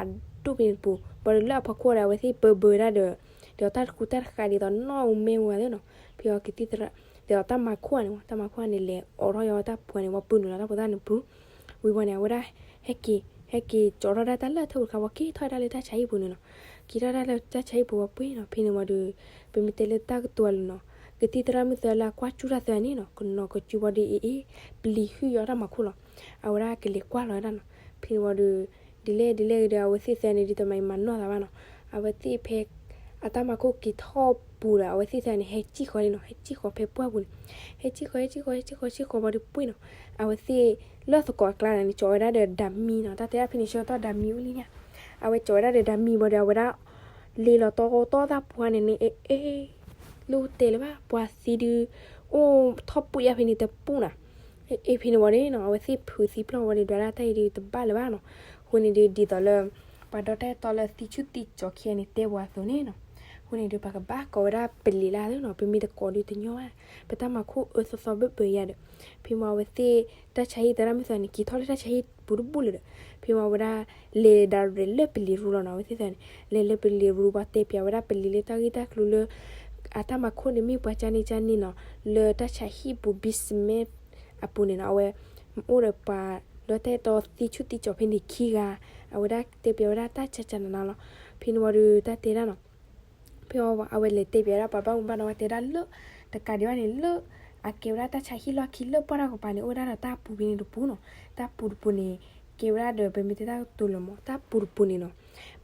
းဒိၣ်ဖဲန့ၣ်တပူၤ, ဘၣ်ဒီးလၢအဖီခိၣ်ဒီး အဝဲသ့ၣ်ပၢဘၢဝဲဒၣ်ဒီး ဒီးတၢ်တဃူတၢ်တဃာ်ဒ်သိးနီၢ်အူမဲဝဲသ့ၣ်နီၤ. ဖဲအီၤကသံၣ်သရၣ် ဒီးတၢ်မၤခိၣ်န့ၣ် တၢ်မၤခိၣ်န့ၣ် လဲၤအိးထီၣ်ယီၤတၢ်ပူၤန့ၣ် ဝံၤပုၢ်နုာ်လီၤတၢ်ဖိသၣ်န့ၣ်ပူၤ, ဝံၤဝံၤန့ၣ် အဝဲဒၣ် ဟဲက့ၤ ဟဲက့ၤကၠီထီၣ်ဒၣ်တၢ်လၢအထၢၣ်ပူၤတခါဝံၤ က့ၤထီၣ်ဒၣ်လၢတၢ်ဆါဟံၣ်ပူၤန့ၣ်နီၤ. က့ၤထီၣ်ဒၣ်လၢတၢ်ဆါဟံၣ်ပူၤဝံၤပှ့ၤနီၤ. ဖဲန့ၣ်ဝံၤဒီး ပမ့ၢ်တဲလၢတၢ်ကတိၤအလၢာ်နီၤ, ကသံၣ်သရၣ်မုၣ်သၢလၢအကွၢ်စူၣ်တၢ်သၢန့ၣ်နီၤ ကနီၤကစုဝံၤဒီးအ့ၣ်အ့ၣ် ပျံၤဟုၣ်ယီၤတၢ်မၤခိၣ်လီၤ. အဝဲဒၣ်ကလဲၤကွၢ်လီၤဝဲဒၣ်နီၤ. ဖဲန့ၣ်ဝံၤဒီး ဒ်လဲၣ်ဒ်လဲၣ်ဒီး အဝဲသ့ၣ်သၢန့ၣ် ဒ်သိးမၤအံၤမၤနီၢ်သးဘၣ်နီၤ. အဝဲသ့ၣ်ဖဲ အတၢ်မၤခိၣ်က့ၤထီၣ်ပူၤဒီး အဝဲသ့ၣ်သၢန့ၣ် ဟဲစံၣ်ဃီလံနီၤ, ဟဲစံၣ်ဃီဖဲပှၢ်ပူၤန့ၣ်, ဟဲစံၣ်ဃီ ဟဲစံၣ်ဃီ ဟဲစံၣ်ဃီ စံၣ်ဃီဝံၤဒီးပှ့ၤနီၤ. အဝဲသ့ၣ်လၢသကိးအကျါန့ၣ် ကၠီဝဲဒၣ်ဒီးဓာတ်မီးနီၤ, တၢ်တဲဒၣ်ဖဲန့ၣ်ဆၢကတီၢ်ဓာတ်မီးအိၣ်လံညါ. အဝဲကၠီဝဲဒၣ်ဒီးဓာတ်မီးဝံၤဒီး အဝဲဒၣ် လဲၤလီၤတီတီတၢ်ပူၤန့ၣ်န့ၣ် အ့ၣ်အ့ၣ် လိၣ်တဲလၢၤဘၣ် ပှၤသံဒုး အိၣ်ထီၣ်ပှ့ၤယါဖဲန့ၣ်တပူၤနီၤ. အ့ၣ်ဖဲန့ၣ်ဝံၤဒီးနီၤ အဝဲသ့ၣ်ဖုးသံပျီၢ်ဝံၤဒီး ဒွးဒၣ်တၢ်အံၤဒုးတဘၣ်လၢၤဘၣ်နီၤ. အဃိန့ၣ်ဒုး ဒ်သိးလၢ ပှၤဒီတၢ်အဲၣ်တီလၢသံဆူၣ်သံကၠီၤခံဂၤန့ၣ် တဲပှၤအသိးန့ၣ်နီၤ. အဃိန့ၣ်ဒုး ပကဘၣ်ကိးဝဲဒၣ်ပလံၤလၢအသိးနီၤ, ပမ့ၢ်တကိးဒုးတညီဘၣ်, ပတၢ်မၤခိၣ်အၢသီသီဘၢၣ်ဘၢၣ်ယါဒီး ဖဲမ့ၢ်အဝဲသ့ၣ် တၢ်ဆါဟံၣ်သရၣ်မုၣ်သၢန့ၣ် က့ၤထီၣ်လၢတၢ်ဆါဟံၣ်ပူၤတဘူၣ်လၢၤဒီး ဖဲမ့ၢ်အဝဲဒၣ် လဲၤဒၣ်ရဲၣ်လၢပလံၤရူလီၤနီၤ, အဝဲသ့ၣ်သၢန့ၣ် လဲၤလၢပလံၤရူ ပှၤတဲပၠးဝဲဒၣ်ပလံၤလၢတၢ်ဂ့ၢ်တၢ်ကျိၤလၢ အတၢ်မၤခိၣ်န့ၣ်မ့ၢ်ပှၤကၢ်န့ၢ်ကၢ်န့ၣ်နီၤ, လၢတၢ်ဆါဟံၣ်ပူၤ basement အပူၤန့ၣ်နီၤ, အဝဲ အိၣ်ဒီးပှၤဒီတၢ်အဲၣ်တီသံဆူၣ်သံကၠီၤဖဲန့ၣ်ခံဂၤ, အဝဲဒၣ်တဲပၠးဝဲဒၣ်တၢ်ကၠၢ်ကၠၢ်နးနးလီၤ. ဖဲန့ၣ်ဝံၤဒီးတၢ်တဲဒၣ်နီၤ ဖဲအဝဲလဲၤတဲပၠးဝဲဒၣ်ပှၤဘၣ်မူဘၣ်ဒါဝဲတဲဒၣ်လၢ တကးဒံးဘၣ်န့ၣ် လၢအကဲဝဲဒၣ်တၢ်ဆါဟံၣ်လီၢ်ခံလၢပှၢ်တၢ်ကပၤန့ၣ် အိၣ်ဝဲဒၣ်ဒီးတၢ်ပူၤဖဲန့ၣ်တပူၤနီၤ, တၢ်ပူၤတပူၤန့ၣ် ကဲဝဲဒၣ်ဒီး ပမ့ၢ်တဲတၢ်ကတိၤလၢၤမး တၢ်ပူၤတပူၤန့ၣ်နီၤ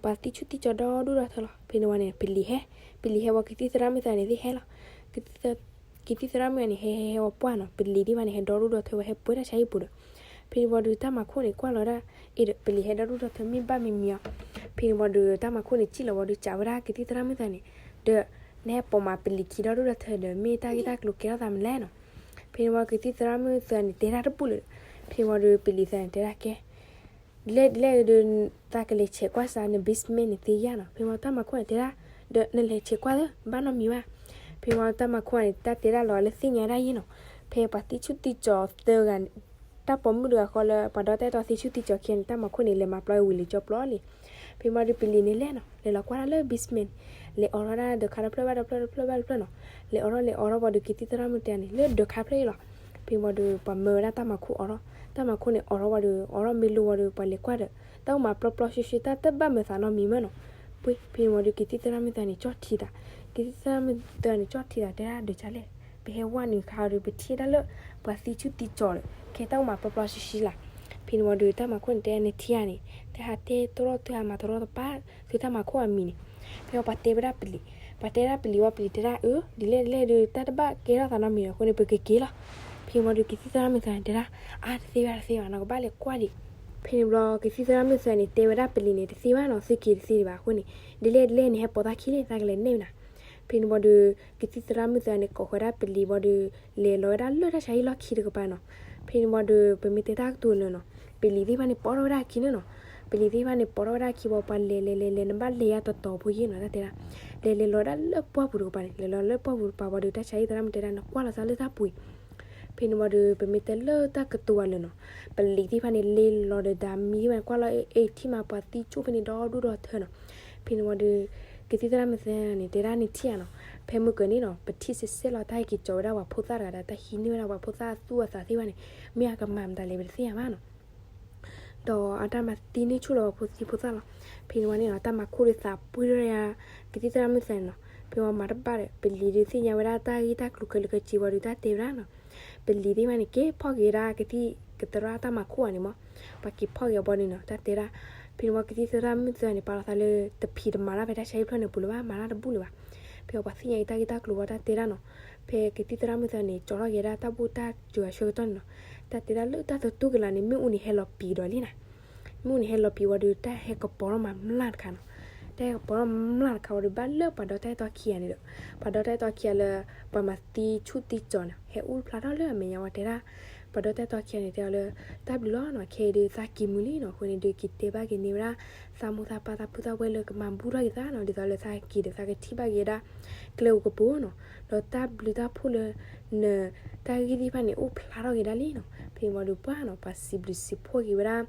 ပှၤသံဆူၣ်သံကၠီၤဒီဒူၣ်ဒီထၢလီၤ. ဖဲန့ၣ်ဝံၤန့ၣ် ပလံၤဟဲ, ပလံၤဟဲဝံၤ ကသံၣ်သရၣ်မုၣ်သၢန့ၣ်သ့ၣ်ဟဲလီၤ. ကသံၣ်သရၣ်မုၣ်န့ၣ် ဟဲဟဲဟဲဝံၤပှၢ်နီၤ ပလံၤဒံးဘၣ်န့ၣ် ဟဲဒီဒူၣ်ဒီထၢဝဲ ဟဲပှဲၤတၢ်ဆါဟံၣ်ပူၤဒီး ဖဲန့ၣ်ဝံၤဒီးတၢ်မၤခိၣ်န့ၣ် ကွၢ်လီၤဒၣ် အ့ၣ်ဒီး ပလံၤဟဲဒီဒူၣ်ဒီထၢမ့ၢ်ဘၣ်မံၤမံၤအီၤ, ဖဲန့ၣ်ဝံၤဒီး တၢ်မၤခိၣ်န့ၣ် စံၣ်လီၤဝံၤဒီး စံးဝဲဒၣ်ကသံၣ်သရၣ်မုၣ်သၢန့ၣ် ဒီး နဟဲပိာ်မၤပလံၤခံဒီဒူၣ်ဒီထၢဒီး မ့ၢ်တၢ်ဂ့ၢ်တၢ်ကျိၤကဲထီၣ်သးမနုၤလဲၣ်နီၤ. ဖဲန့ၣ်ဝံၤ ကသံၣ်သရၣ်မုၣ်သၢန့ၣ် တဲတၢ်တဘူၣ်လၢၤဒီး ဖဲန့ၣ်ဝံၤဒီးပလံၤသၢန့ၣ် တဲဒၣ်ကဲ လဲၣ်ဒ်လဲၣ်ဒီး သးကလဲၤဆဲးကွၢ်စး န basement န့ၣ်သ့ဧါနီၤ. ဖဲမ့ၢ်တၢ်မၤခိၣ်န့ၣ် တဲဒၣ် ဒီးနလဲၤဆဲးကွၢ်သၢ ဘၣ်နီတမံၤဘၣ်. ဖဲမ့ၢ်တၢ်မၤခိၣ်န့ၣ် တၢ်တဲဒၣ်လီၤလၢသ့ၣ်ညါဒၣ်ယဲနီၤ. ဖဲပှၤသံဆူၣ်သံကၠီၤသၢဂၤန့ၣ် တၢ်ပိာ်မုၣ်တဂၤဃီလၢ ပှၤဒီတၢ်အဲၣ်တီသံဆူၣ်သံကၠီၤခံဂၤန့ၣ် တၢ်မၤခိၣ်န့ၣ် လဲၤမၤပျီဝံၤလံာ်ကၠီပျီလံ. ဖဲမ့ၢ်ဒီးပလံၤန့ၣ်လဲၣ်နီၤ လဲၤလီၤကွၢ်ဒၣ်လၢ basement န့ၣ် လဲၤအိးထီၣ်ဒၣ်ဒီးခါတဖျၢၣ်ဘၣ်တဖျၢၣ်တဖျၢၣ်ဘၣ်တဖျၢၣ်နီၤ. လဲၤအိးထီၣ်လဲၤအိးထီၣ်ဝံၤဒီး ကသံၣ်သရၣ်မုၣ်တဲန့ၣ် လၢဒီးခါတဖျၢၣ်အံၤလီၤ. ဖဲမ့ၢ်ဒီး ပှၤမၢဝဲဒၣ်တၢ်မၤခိၣ်အိးထီၣ်, တၢ်မၤခိၣ်န့ၣ်အိးထီၣ်ဝံၤဒီး အိးထီၣ်မ့ၢ်လိဝံၤဒီး ပှၤလဲၤကွၢ်ဒီး တၢ်အိၣ်မးပျီပျီရှဲရှဲ တၢ်တဘၣ်မၢသးနီတမံၤမၢ်နီၤ. ပှ့ၤ ဖဲမ့ၢ်ဒီး ကသံၣ်သရၣ်မုၣ်သၢန့ၣ် ကၠီၣ်ထံသး, ကသံၣ်သရၣ်မုၣ်သၢန့ၣ် ကၠီၣ်ထံသး တဲဒၣ်ဒီးကလဲၣ်, ပဟဲဝဲနုာ်ခါဒီး ပထံၣ်ဒၣ်လၢ ပှၤသံဆူၣ်သံကၠီၤဒီး ခဲတၢ်အိၣ်မးပျီပျီရှဲရှဲလၢ်. ဖဲန့ၣ်ဝံၤဒီး တၢ်မၤခိၣ်န့ၣ်တဲန့ၣ်ထံၣ်ဧါန့ၣ်, တဟးတဲတရီ သုဟးမၤတရီတပါ သုတၢ်မၤခိၣ်အမံၤန့ၣ်. ဖဲပှၤတဲဝဲဒၣ်ပလံၤ, ပှၤတဲဒၣ်ပလံၤဝံၤ ပလံၤတဲဒၣ်အၢ ဒ်လဲၣ်ဒ်လဲၣ်ဒီး တၢ်တဘၣ်ကဲထီၣ်သးနီတမံၤအဃိန့ၣ် ပကက့ၤလီၤ. ဖဲန့ၣ်ဝံၤဒီး ကသံၣ်သရၣ်မုၣ်သၢန့ၣ်တဲဒၣ် အါ တသ့ဘၣ်တသ့ဘၣ် နကဘၣ်လဲၤကွၢ်ဒံး. ဖဲန့ၣ်ဘျီ ကသံၣ်သရၣ်မုၣ်သၢန့ၣ် တဲဝဲဒၣ်ပလံၤန့ၣ် တသ့ဘၣ်နီၤ သုက့ၤတသ့ဒံးဘၣ် အဃိန့ၣ် ဒ်လဲၣ်ဒ်လဲၣ်န့ၣ် ဟဲပိာ်သးခံလံ သးကလဲၤနဲၣ်နၤ. ဖဲန့ၣ်ဝံၤဒီး ကသံၣ်သရၣ်မုၣ်သၢန့ၣ် ကိးဃီၤဒၣ်ပလံၤဝံၤဒီး လဲၤလီၤဝဲဒၣ်လၢတၢ်ဆါဟံၣ်လီၢ်ခံတကပၤနီၤ. ဖဲန့ၣ်ဝံၤဒီး ပမ့ၢ်တဲတၢ်ကတိၤလၢာ်နီၤ, ပလံၤသ့ၣ်တဖၣ်န့ၣ် ပိာ်ထီၣ်ဝဲဒၣ်အခံန့ၣ်နီၤ. ပလံၤသ့ၣ်တဖၣ်န့ၣ် ပိာ်ထီၣ်ဝဲဒၣ်အခံဝံၤ ပှၤလဲၤလဲၤလဲၤလဲၤ နဘၣ်လဲၤယါတတီၤဖိယ့ၢ်နီၤ တၢ်တဲဒၣ်. လဲၤလဲၤလီၤဝဲဒၣ်လၢပှၢ်ပူၤတကပၤန့ၣ် လဲၤလီၤလၢပှၢ်ပူၤတကပၤဝံၤဒီး တၢ်ဆါဟံၣ်သရၣ်မုၣ်တဲဒၣ် နကွၢ်လီၤသးလၢတၢ်ပူၤအံၤ. ဖဲန့ၣ်ဝံၤဒီး ပမ့ၢ်တဲလၢတၢ်ကတိၤအလၢာ်နီၤ, ပလံၤသ့ၣ်တဖၣ်န့ၣ် လဲၤလီၤဒီး ဒၣ်မံၤသ့ၣ်တဖၣ်န့ၣ် ကွၢ်လီၤအ့ၣ် ထံၣ်မးပှၤသံဆူၣ်ဖဲန့ၣ် ဒီဒူၣ်ဒီထၢနီၤ. ဖဲန့ၣ်ဝံၤဒီး ကသံၣ်သရၣ်မုၣ်သၢန့ၣ် တဲဒၣ်န့ၣ်ထံၣ်ဧါနီၤ, ဖဲမုၢ်ကၢၤန့ၣ်နီၤ ပထံၣ်စဲးစဲးလီၤ တၢ်ဟဲက့ၤကၠီၤဝဲဒၣ်ပှၤဖိသၣ်တဂၤဒီး တၢ်ဟံးန့ၢ်ဝဲဒၣ်ပှၤဖိသၣ်သူၣ်အသးသ့ၣ်တဖၣ်န့ၣ် မ့ၢ်အကမၤမတၤလဲၣ် ပတသ့ၣ်ညါဘၣ်နီၤ. ဒီးအတၢ်မၤသံန့ၢ်ဆူၣ်လီၤပှၤဖိသံဖိသၣ်လီၤ. ဖဲန့ၣ်ဝံၤန့ၣ်နီၤ တၢ်မၤခိၣ်ဒီးသးပှ့ၤထီၣ်ယါ ကသံၣ်သရၣ်မုၣ်သၢန့ၣ်နီၤ. ဖဲဝံၤမၤတဘၣ်ဒီး ပလံၤဒုးသ့ၣ်ညါဝဲဒၣ်တၢ်ဂ့ၢ်တၢ်ကျိၤခဲလၢာ်ခဲဆ့ဝံၤဒီး တၢ်တဲဝဲဒၣ်နီၤ, ပလံၤသ့ၣ်တဖၣ်န့ၣ် က့ၤဖီၣ်က့ၤဝဲဒၣ်ကသံၣ်ကသရၣ်တၢ်မၤခိၣ်ဧါန့ၣ်မး, ပှၤက့ၤဖီၣ်က့ၤအဘီန့ၣ်နီၤ တၢ်တဲဒၣ်. ဖဲန့ၣ်ဝံၤကသံၣ်သရၣ်မုၣ်သၢန့ၣ် ပာ်လီၤသးလၢ တဖံးတမၤတၢ်ဖဲတၢ်ဆါဟံၣ်ဖျၢၣ်န့ၣ်ပူၤလၢၤဘၣ် မၤတၢ်တဘူၣ်လၢၤဘၣ်. ဖဲပှၤသ့ၣ်ညါအံၤတၢ်ဂ့ၢ်တၢ်ကျိၤဝံၤ တၢ်တဲဒၣ်နီၤ. ဖဲကသံၣ်သရၣ်မုၣ်သၢန့ၣ် ကၠီထီၣ်က့ၤဒၣ်တၢ်ဘူၣ်တၢ်စၢၤအဆၢကတီၢ်န့ၣ်နီၤ, တၢ်တဲဒၣ်လၢတၢ်သတူၢ်ကလာ်န့ၣ် မ့ၣ်အူန့ၣ်ဟဲလီၤပံာ်ဒီးလံနီၤ. မ့ၣ်အူန့ၣ်ဟဲလီၤပံာ်ဝံၤဒီး တၢ်ဟဲကပီၤထီၣ်မးမျၢ်တခါနီၤ. တၢ်ဟဲကပီၤထီၣ်မျၢ်တခါဝံၤဒီး ဘၣ်လၢပှၤဒီတၢ်အဲၣ်တီခံဂၤန့ၣ်ဒီး ပှၤဒီတၢ်အဲၣ်တီခံဂၤလၢ ပှၤမၤသံဆူၣ်သံကၠီၤန့ၣ် ဟဲအိၣ်ဖျါထီၣ်လၢအမဲာ်ညါဝံၤတဲဒၣ်, ပှၤဒီတၢ်အဲၣ်တီခံဂၤန့ၣ် တဲအီၤလၢ တၢ်ဘျုးလီၤနီၤ, ခဲအံၤဒုးသးက့ၤမုာ်လံနီၤ. အဃိန့ၣ်ဒုးက့ၤတဲဘၣ်က့ၤန့ၢ်ဝဲဒၣ် သးမိၢ်သးပၢ်သးဖုသးဝဲၢ်လၢ ကမၤဘူၣ်ထီၣ်က့ၤသးနီၤ, ဒ်သိးလၢသးက့ၤဒီးသးကထံၣ်ဘၣ်က့ၤဝဲဒၣ် ကျဲဧိၤကပူၤနီၤ. ဒီးတၢ်ဘျုးတၢ်ဖှိၣ်လၢ န တၢ်ဂ့ၢ်သ့ၣ်တဖၣ်န့ၣ် အိၣ်ဖျါထီၣ်က့ၤဒၣ်လံနီၤ. ဖဲန့ၣ်ဝံၤဒီးပှၢ်နီၤ ပှၤစံးဘျုးစံးဖှိၣ်က့ၤဝဲဒၣ်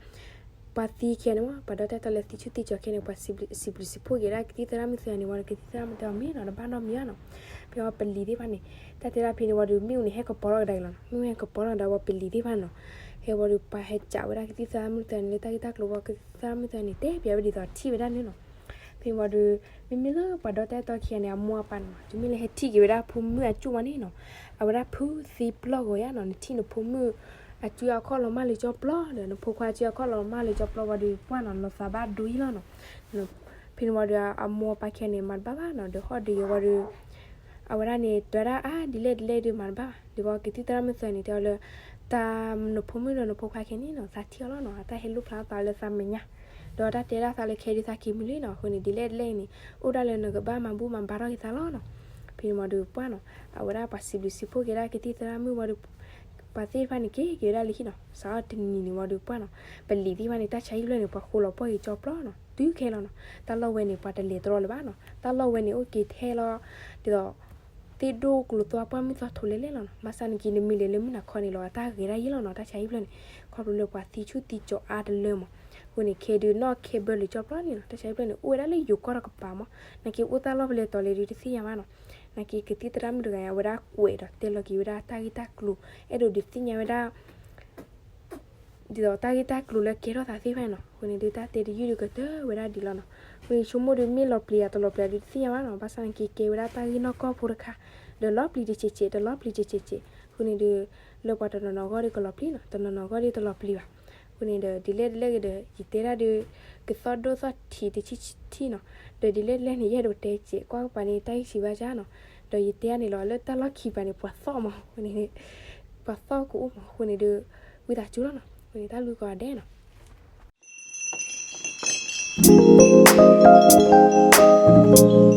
ပှၤသံခံဂၤန့ၣ်မး, ပှၤဒီတၢ်အဲၣ်တီလၢသံဆူၣ်သံကၠီၤခံဂၤန့ၣ် ပှၤစံးဘျုးစံးဖှိၣ်က့ၤဒၣ်ကသံၣ်သရၣ်မုၣ်သၢဂၤန့ၣ်ဝံၤဒီး ကသံၣ်သရၣ်မုၣ်တဲအီၤ မ့ၢ်နီၤ တဘၣ်နီတမံၤဘၣ်နီၤ. ဖဲဝံၤပလံၤသ့ၣ်တဖၣ်န့ၣ် တၢ်တဲဒၣ်ဖဲန့ၣ်ဝံၤဒီး မ့ၣ်အူန့ၣ်ဟဲကပီၤထီၣ်ကဒါက့ၤလီၤနီၤ. မ့ၣ်အူဟဲကပီၤထီၣ်ကဒါဝံၤပလံၤသ့ၣ်တဖၣ်န့ၣ်နီၤ, ဟဲဝံၤဒီးပှၤဟဲကးဝဲဒၣ်ကသံၣ်သရၣ်မုၣ်သၢဂၤန့ၣ်လၢတၢ်ဂ့ၢ်တၢ်ကျိၤဝံၤ ကသံၣ်သရၣ်မုၣ်သၢဂၤန့ၣ် တဲပျးဝဲဒ်သိးထံၣ်ဝဲဒၣ်န့ၣ်နီၤ. ဖဲန့ၣ်ဝံၤဒီး မ့မ့ၢ်လၢပှၤဒီတၢ်အဲၣ်တီခံဂၤန့ၣ် အမိၢ်အပၢ်န့ၣ်နီၤ တုၤမ့ၢ်လၢဟဲထံၣ်က့ၤဝဲဒၣ်ဖိမုၣ်အကၠိၣ်မးန့ၣ်နီၤ, အဝဲဒၣ်ဖုသံပျီၢ်ဂီၤယါနီၤ. နထံၣ်နဖိမုၣ် အစုအခီၣ်လီၤမၢ်လၢကၠီပျီဒီး နဖိခွါအစုအခီၣ်လီၤမၢ်လၢကၠီပျီဝံၤဒီး ပှၢ်နီၤ လီၤသးဘၣ်ဒိယံလီၤနီၤ. ဖဲန့ၣ်ဝံၤဒီး အမိၢ်အပၢ်ခံဂၤန့ၣ် မၤတဘၣ်ဘၣ်နီၤ, ဒီးဟီၣ်ဒီးယံၤဝံၤဒီး အဝဲဒၣ်န့ၣ် တဲဝဲဒၣ် အါ ဒ်လဲၣ်ဒ်လဲၣ်ဒုးမၤတဘၣ်ဘၣ်. ဒီးကသံၣ်သရၣ်မုၣ်သၢဂၤန့ၣ် တဲအီၤလၢ တၢ် နဖိမုၣ်ဒီးနဖိခွါခံဂၤန့ၣ်နီၤ သးထံၣ်အီၤလီၤနီၤ, အတၢ်ဟဲလိၣ်ဖျါသးလၢသးမဲာ်ညါ, ဒီးတၢ်တဲဒၣ်သးလၢခဲအံၤဒုးသးက့ၤမုာ်လံနီၤ. အဃိန့ၣ် ဒ်လဲၣ်ဒ်လဲၣ်အံၤန့ၣ် အိၣ်ဒၣ်လၢနကဘၣ်မၤဘူၣ်မၤဘါထီၣ်က့ၤသးလီၤနီၤ. ဖဲန့ၣ်ဝံၤဒီးပှၢ်နီၤ အဝဲဒၣ်ပှၤစံးဘျုးစံးဖှိၣ်က့ၤဒၣ်ကသံၣ်သရၣ်မုၣ်ဝံၤဒီး ပှၤသ့ၣ်တဖၣ်န့ၣ် က့ၤက့ၤဝဲဒၣ်လၢဟံၣ်နီၤ. စးထီၣ်တနံၤန့ၣ်ဝံၤဒီးပှၢ်နီၤ ပလံၤသ့ၣ်တဖၣ်န့ၣ် တၢ်ဆါဟံၣ်ဖျၢၣ်န့ၣ် ပှၤဃိလီၤပှီၢ်က့ၤကၠီပျီနီၤ တုၤခဲလီၤနီၤ. တၢ်လီၢ်ဝဲန့ၣ် ပှၤတလဲၤတရီလၢၤဘၣ်နီၤ. တၢ်လီၢ်ဝဲန့ၣ် အိၣ်က့ၤထဲလီၤ ဒ်သိး သ့ၣ်ဒိၣ်ကျိၤသွါပှၢ်မုၢ်သီထိလဲလဲလီၤနီၤ. ဘၣ်ဆၣ်နာ်က့ နမ့ၢ်လဲၤလၢမုၢ်နၤခီန့ၣ်လီၤ အတၢ်ဂဲၤဒၣ်ယံလီၤနီၤ တၢ်ဆါဟံၣ်ဖျၢၣ်န့ၣ်, ခီဖျိလၢပှၤသံဆူၣ်သံကၠီၤအါတလၢမး. အဃိန့ၣ် ခဲဒုးနီၣ်ခဲဘၢလၢကၠီပျီန့ၣ်နီၤ တၢ်ဆါဟံၣ်ဖျၢၣ်န့ၣ် အိၣ်ဝဲဒၣ်လၢယိၤကီၢ်တကပၤမး. နာ်က့အိၣ်တၢ်လီၢ်ဖဲလဲၣ်တီၤလဲၣ်ဒုးတသ့ၣ်ညါဘၣ်နီၤ. နာ်က့ကသံၣ်သရၣ်မုၣ်တဂၤအံၤ အဝဲဒၣ်ကွဲးဒီးတဲလီၤက့ၤဝဲဒၣ်တၢ်ဂ့ၢ်တၢ်ကျိၤ အဲၣ်ဒိးဒုးသ့ၣ်ညါဝဲဒၣ် ဒ်သိးတၢ်ဂ့ၢ်တၢ်ကျိၤလၢကဲထီၣ်သးသ့ၣ်တဖၣ်န့ၣ်နီၤ. အဃိန့ၣ်ဒုးတၢ်တဲတယုၢ်ဒုးကတၢၢ်ဝဲဒၣ်ဒ်လီၤနီၤ. အဃိန့ၣ်ဆိကမိၣ်ဒုးမ့ၢ်လီၤပျံၤဧါတလီၤပျံၤဧါဒုးတသ့ၣ်ညါဘၣ်နီၤ. ဘၣ်ဆၣ်နာ်က့ကဲဝဲဒၣ်တၢ်ဂ့ၢ်နီၢ်ကီၢ်ဖိတခါ ဒီးလီၤပျံၤတစဲးစဲး တလီၤပျံၤတစဲးစဲး. အဃိန့ၣ်ဒုး လၢပှၤတနီၤနီၤအဂီၢ်ဒုးကလီၤပျံၤနီၤ တနီၤနီၤအဂီၢ်ဒုးတလီၤပျံၤဘၣ်. အဃိန့ၣ်ဒီး ဒ်လဲၣ်ဒ်လဲၣ်ဂ့ၤဒီး ယတဲဒၣ်ဒုး ကသီၣ်ဒိၣ်သီၣ်ထံးတဆံထံးနီၤ. ဒီးဒ်လဲၣ်ဒ်လဲၣ်န့ၣ် ယအဲၣ်ဒိးတဲစဲး ကွၢ်ကပၤန့ၣ် တၢ်ဂံၢ်ဆံးဘၣ်ကါနီၤ. ဒီးယတဲန့ၣ်လီၤ လၢတၢ်လီၢ်ခံပၤန့ၣ် ပှၤသီၣ်မး အဃိန့ၣ် ပှၤသီၣ်ကအိၣ်မး အဃိန့ၣ်ဒီး ဝံသးစူၤလီၤနီၤ အဃိန့ၣ်တၢ်လူၤကိးဂၤဒဲးနီၤ.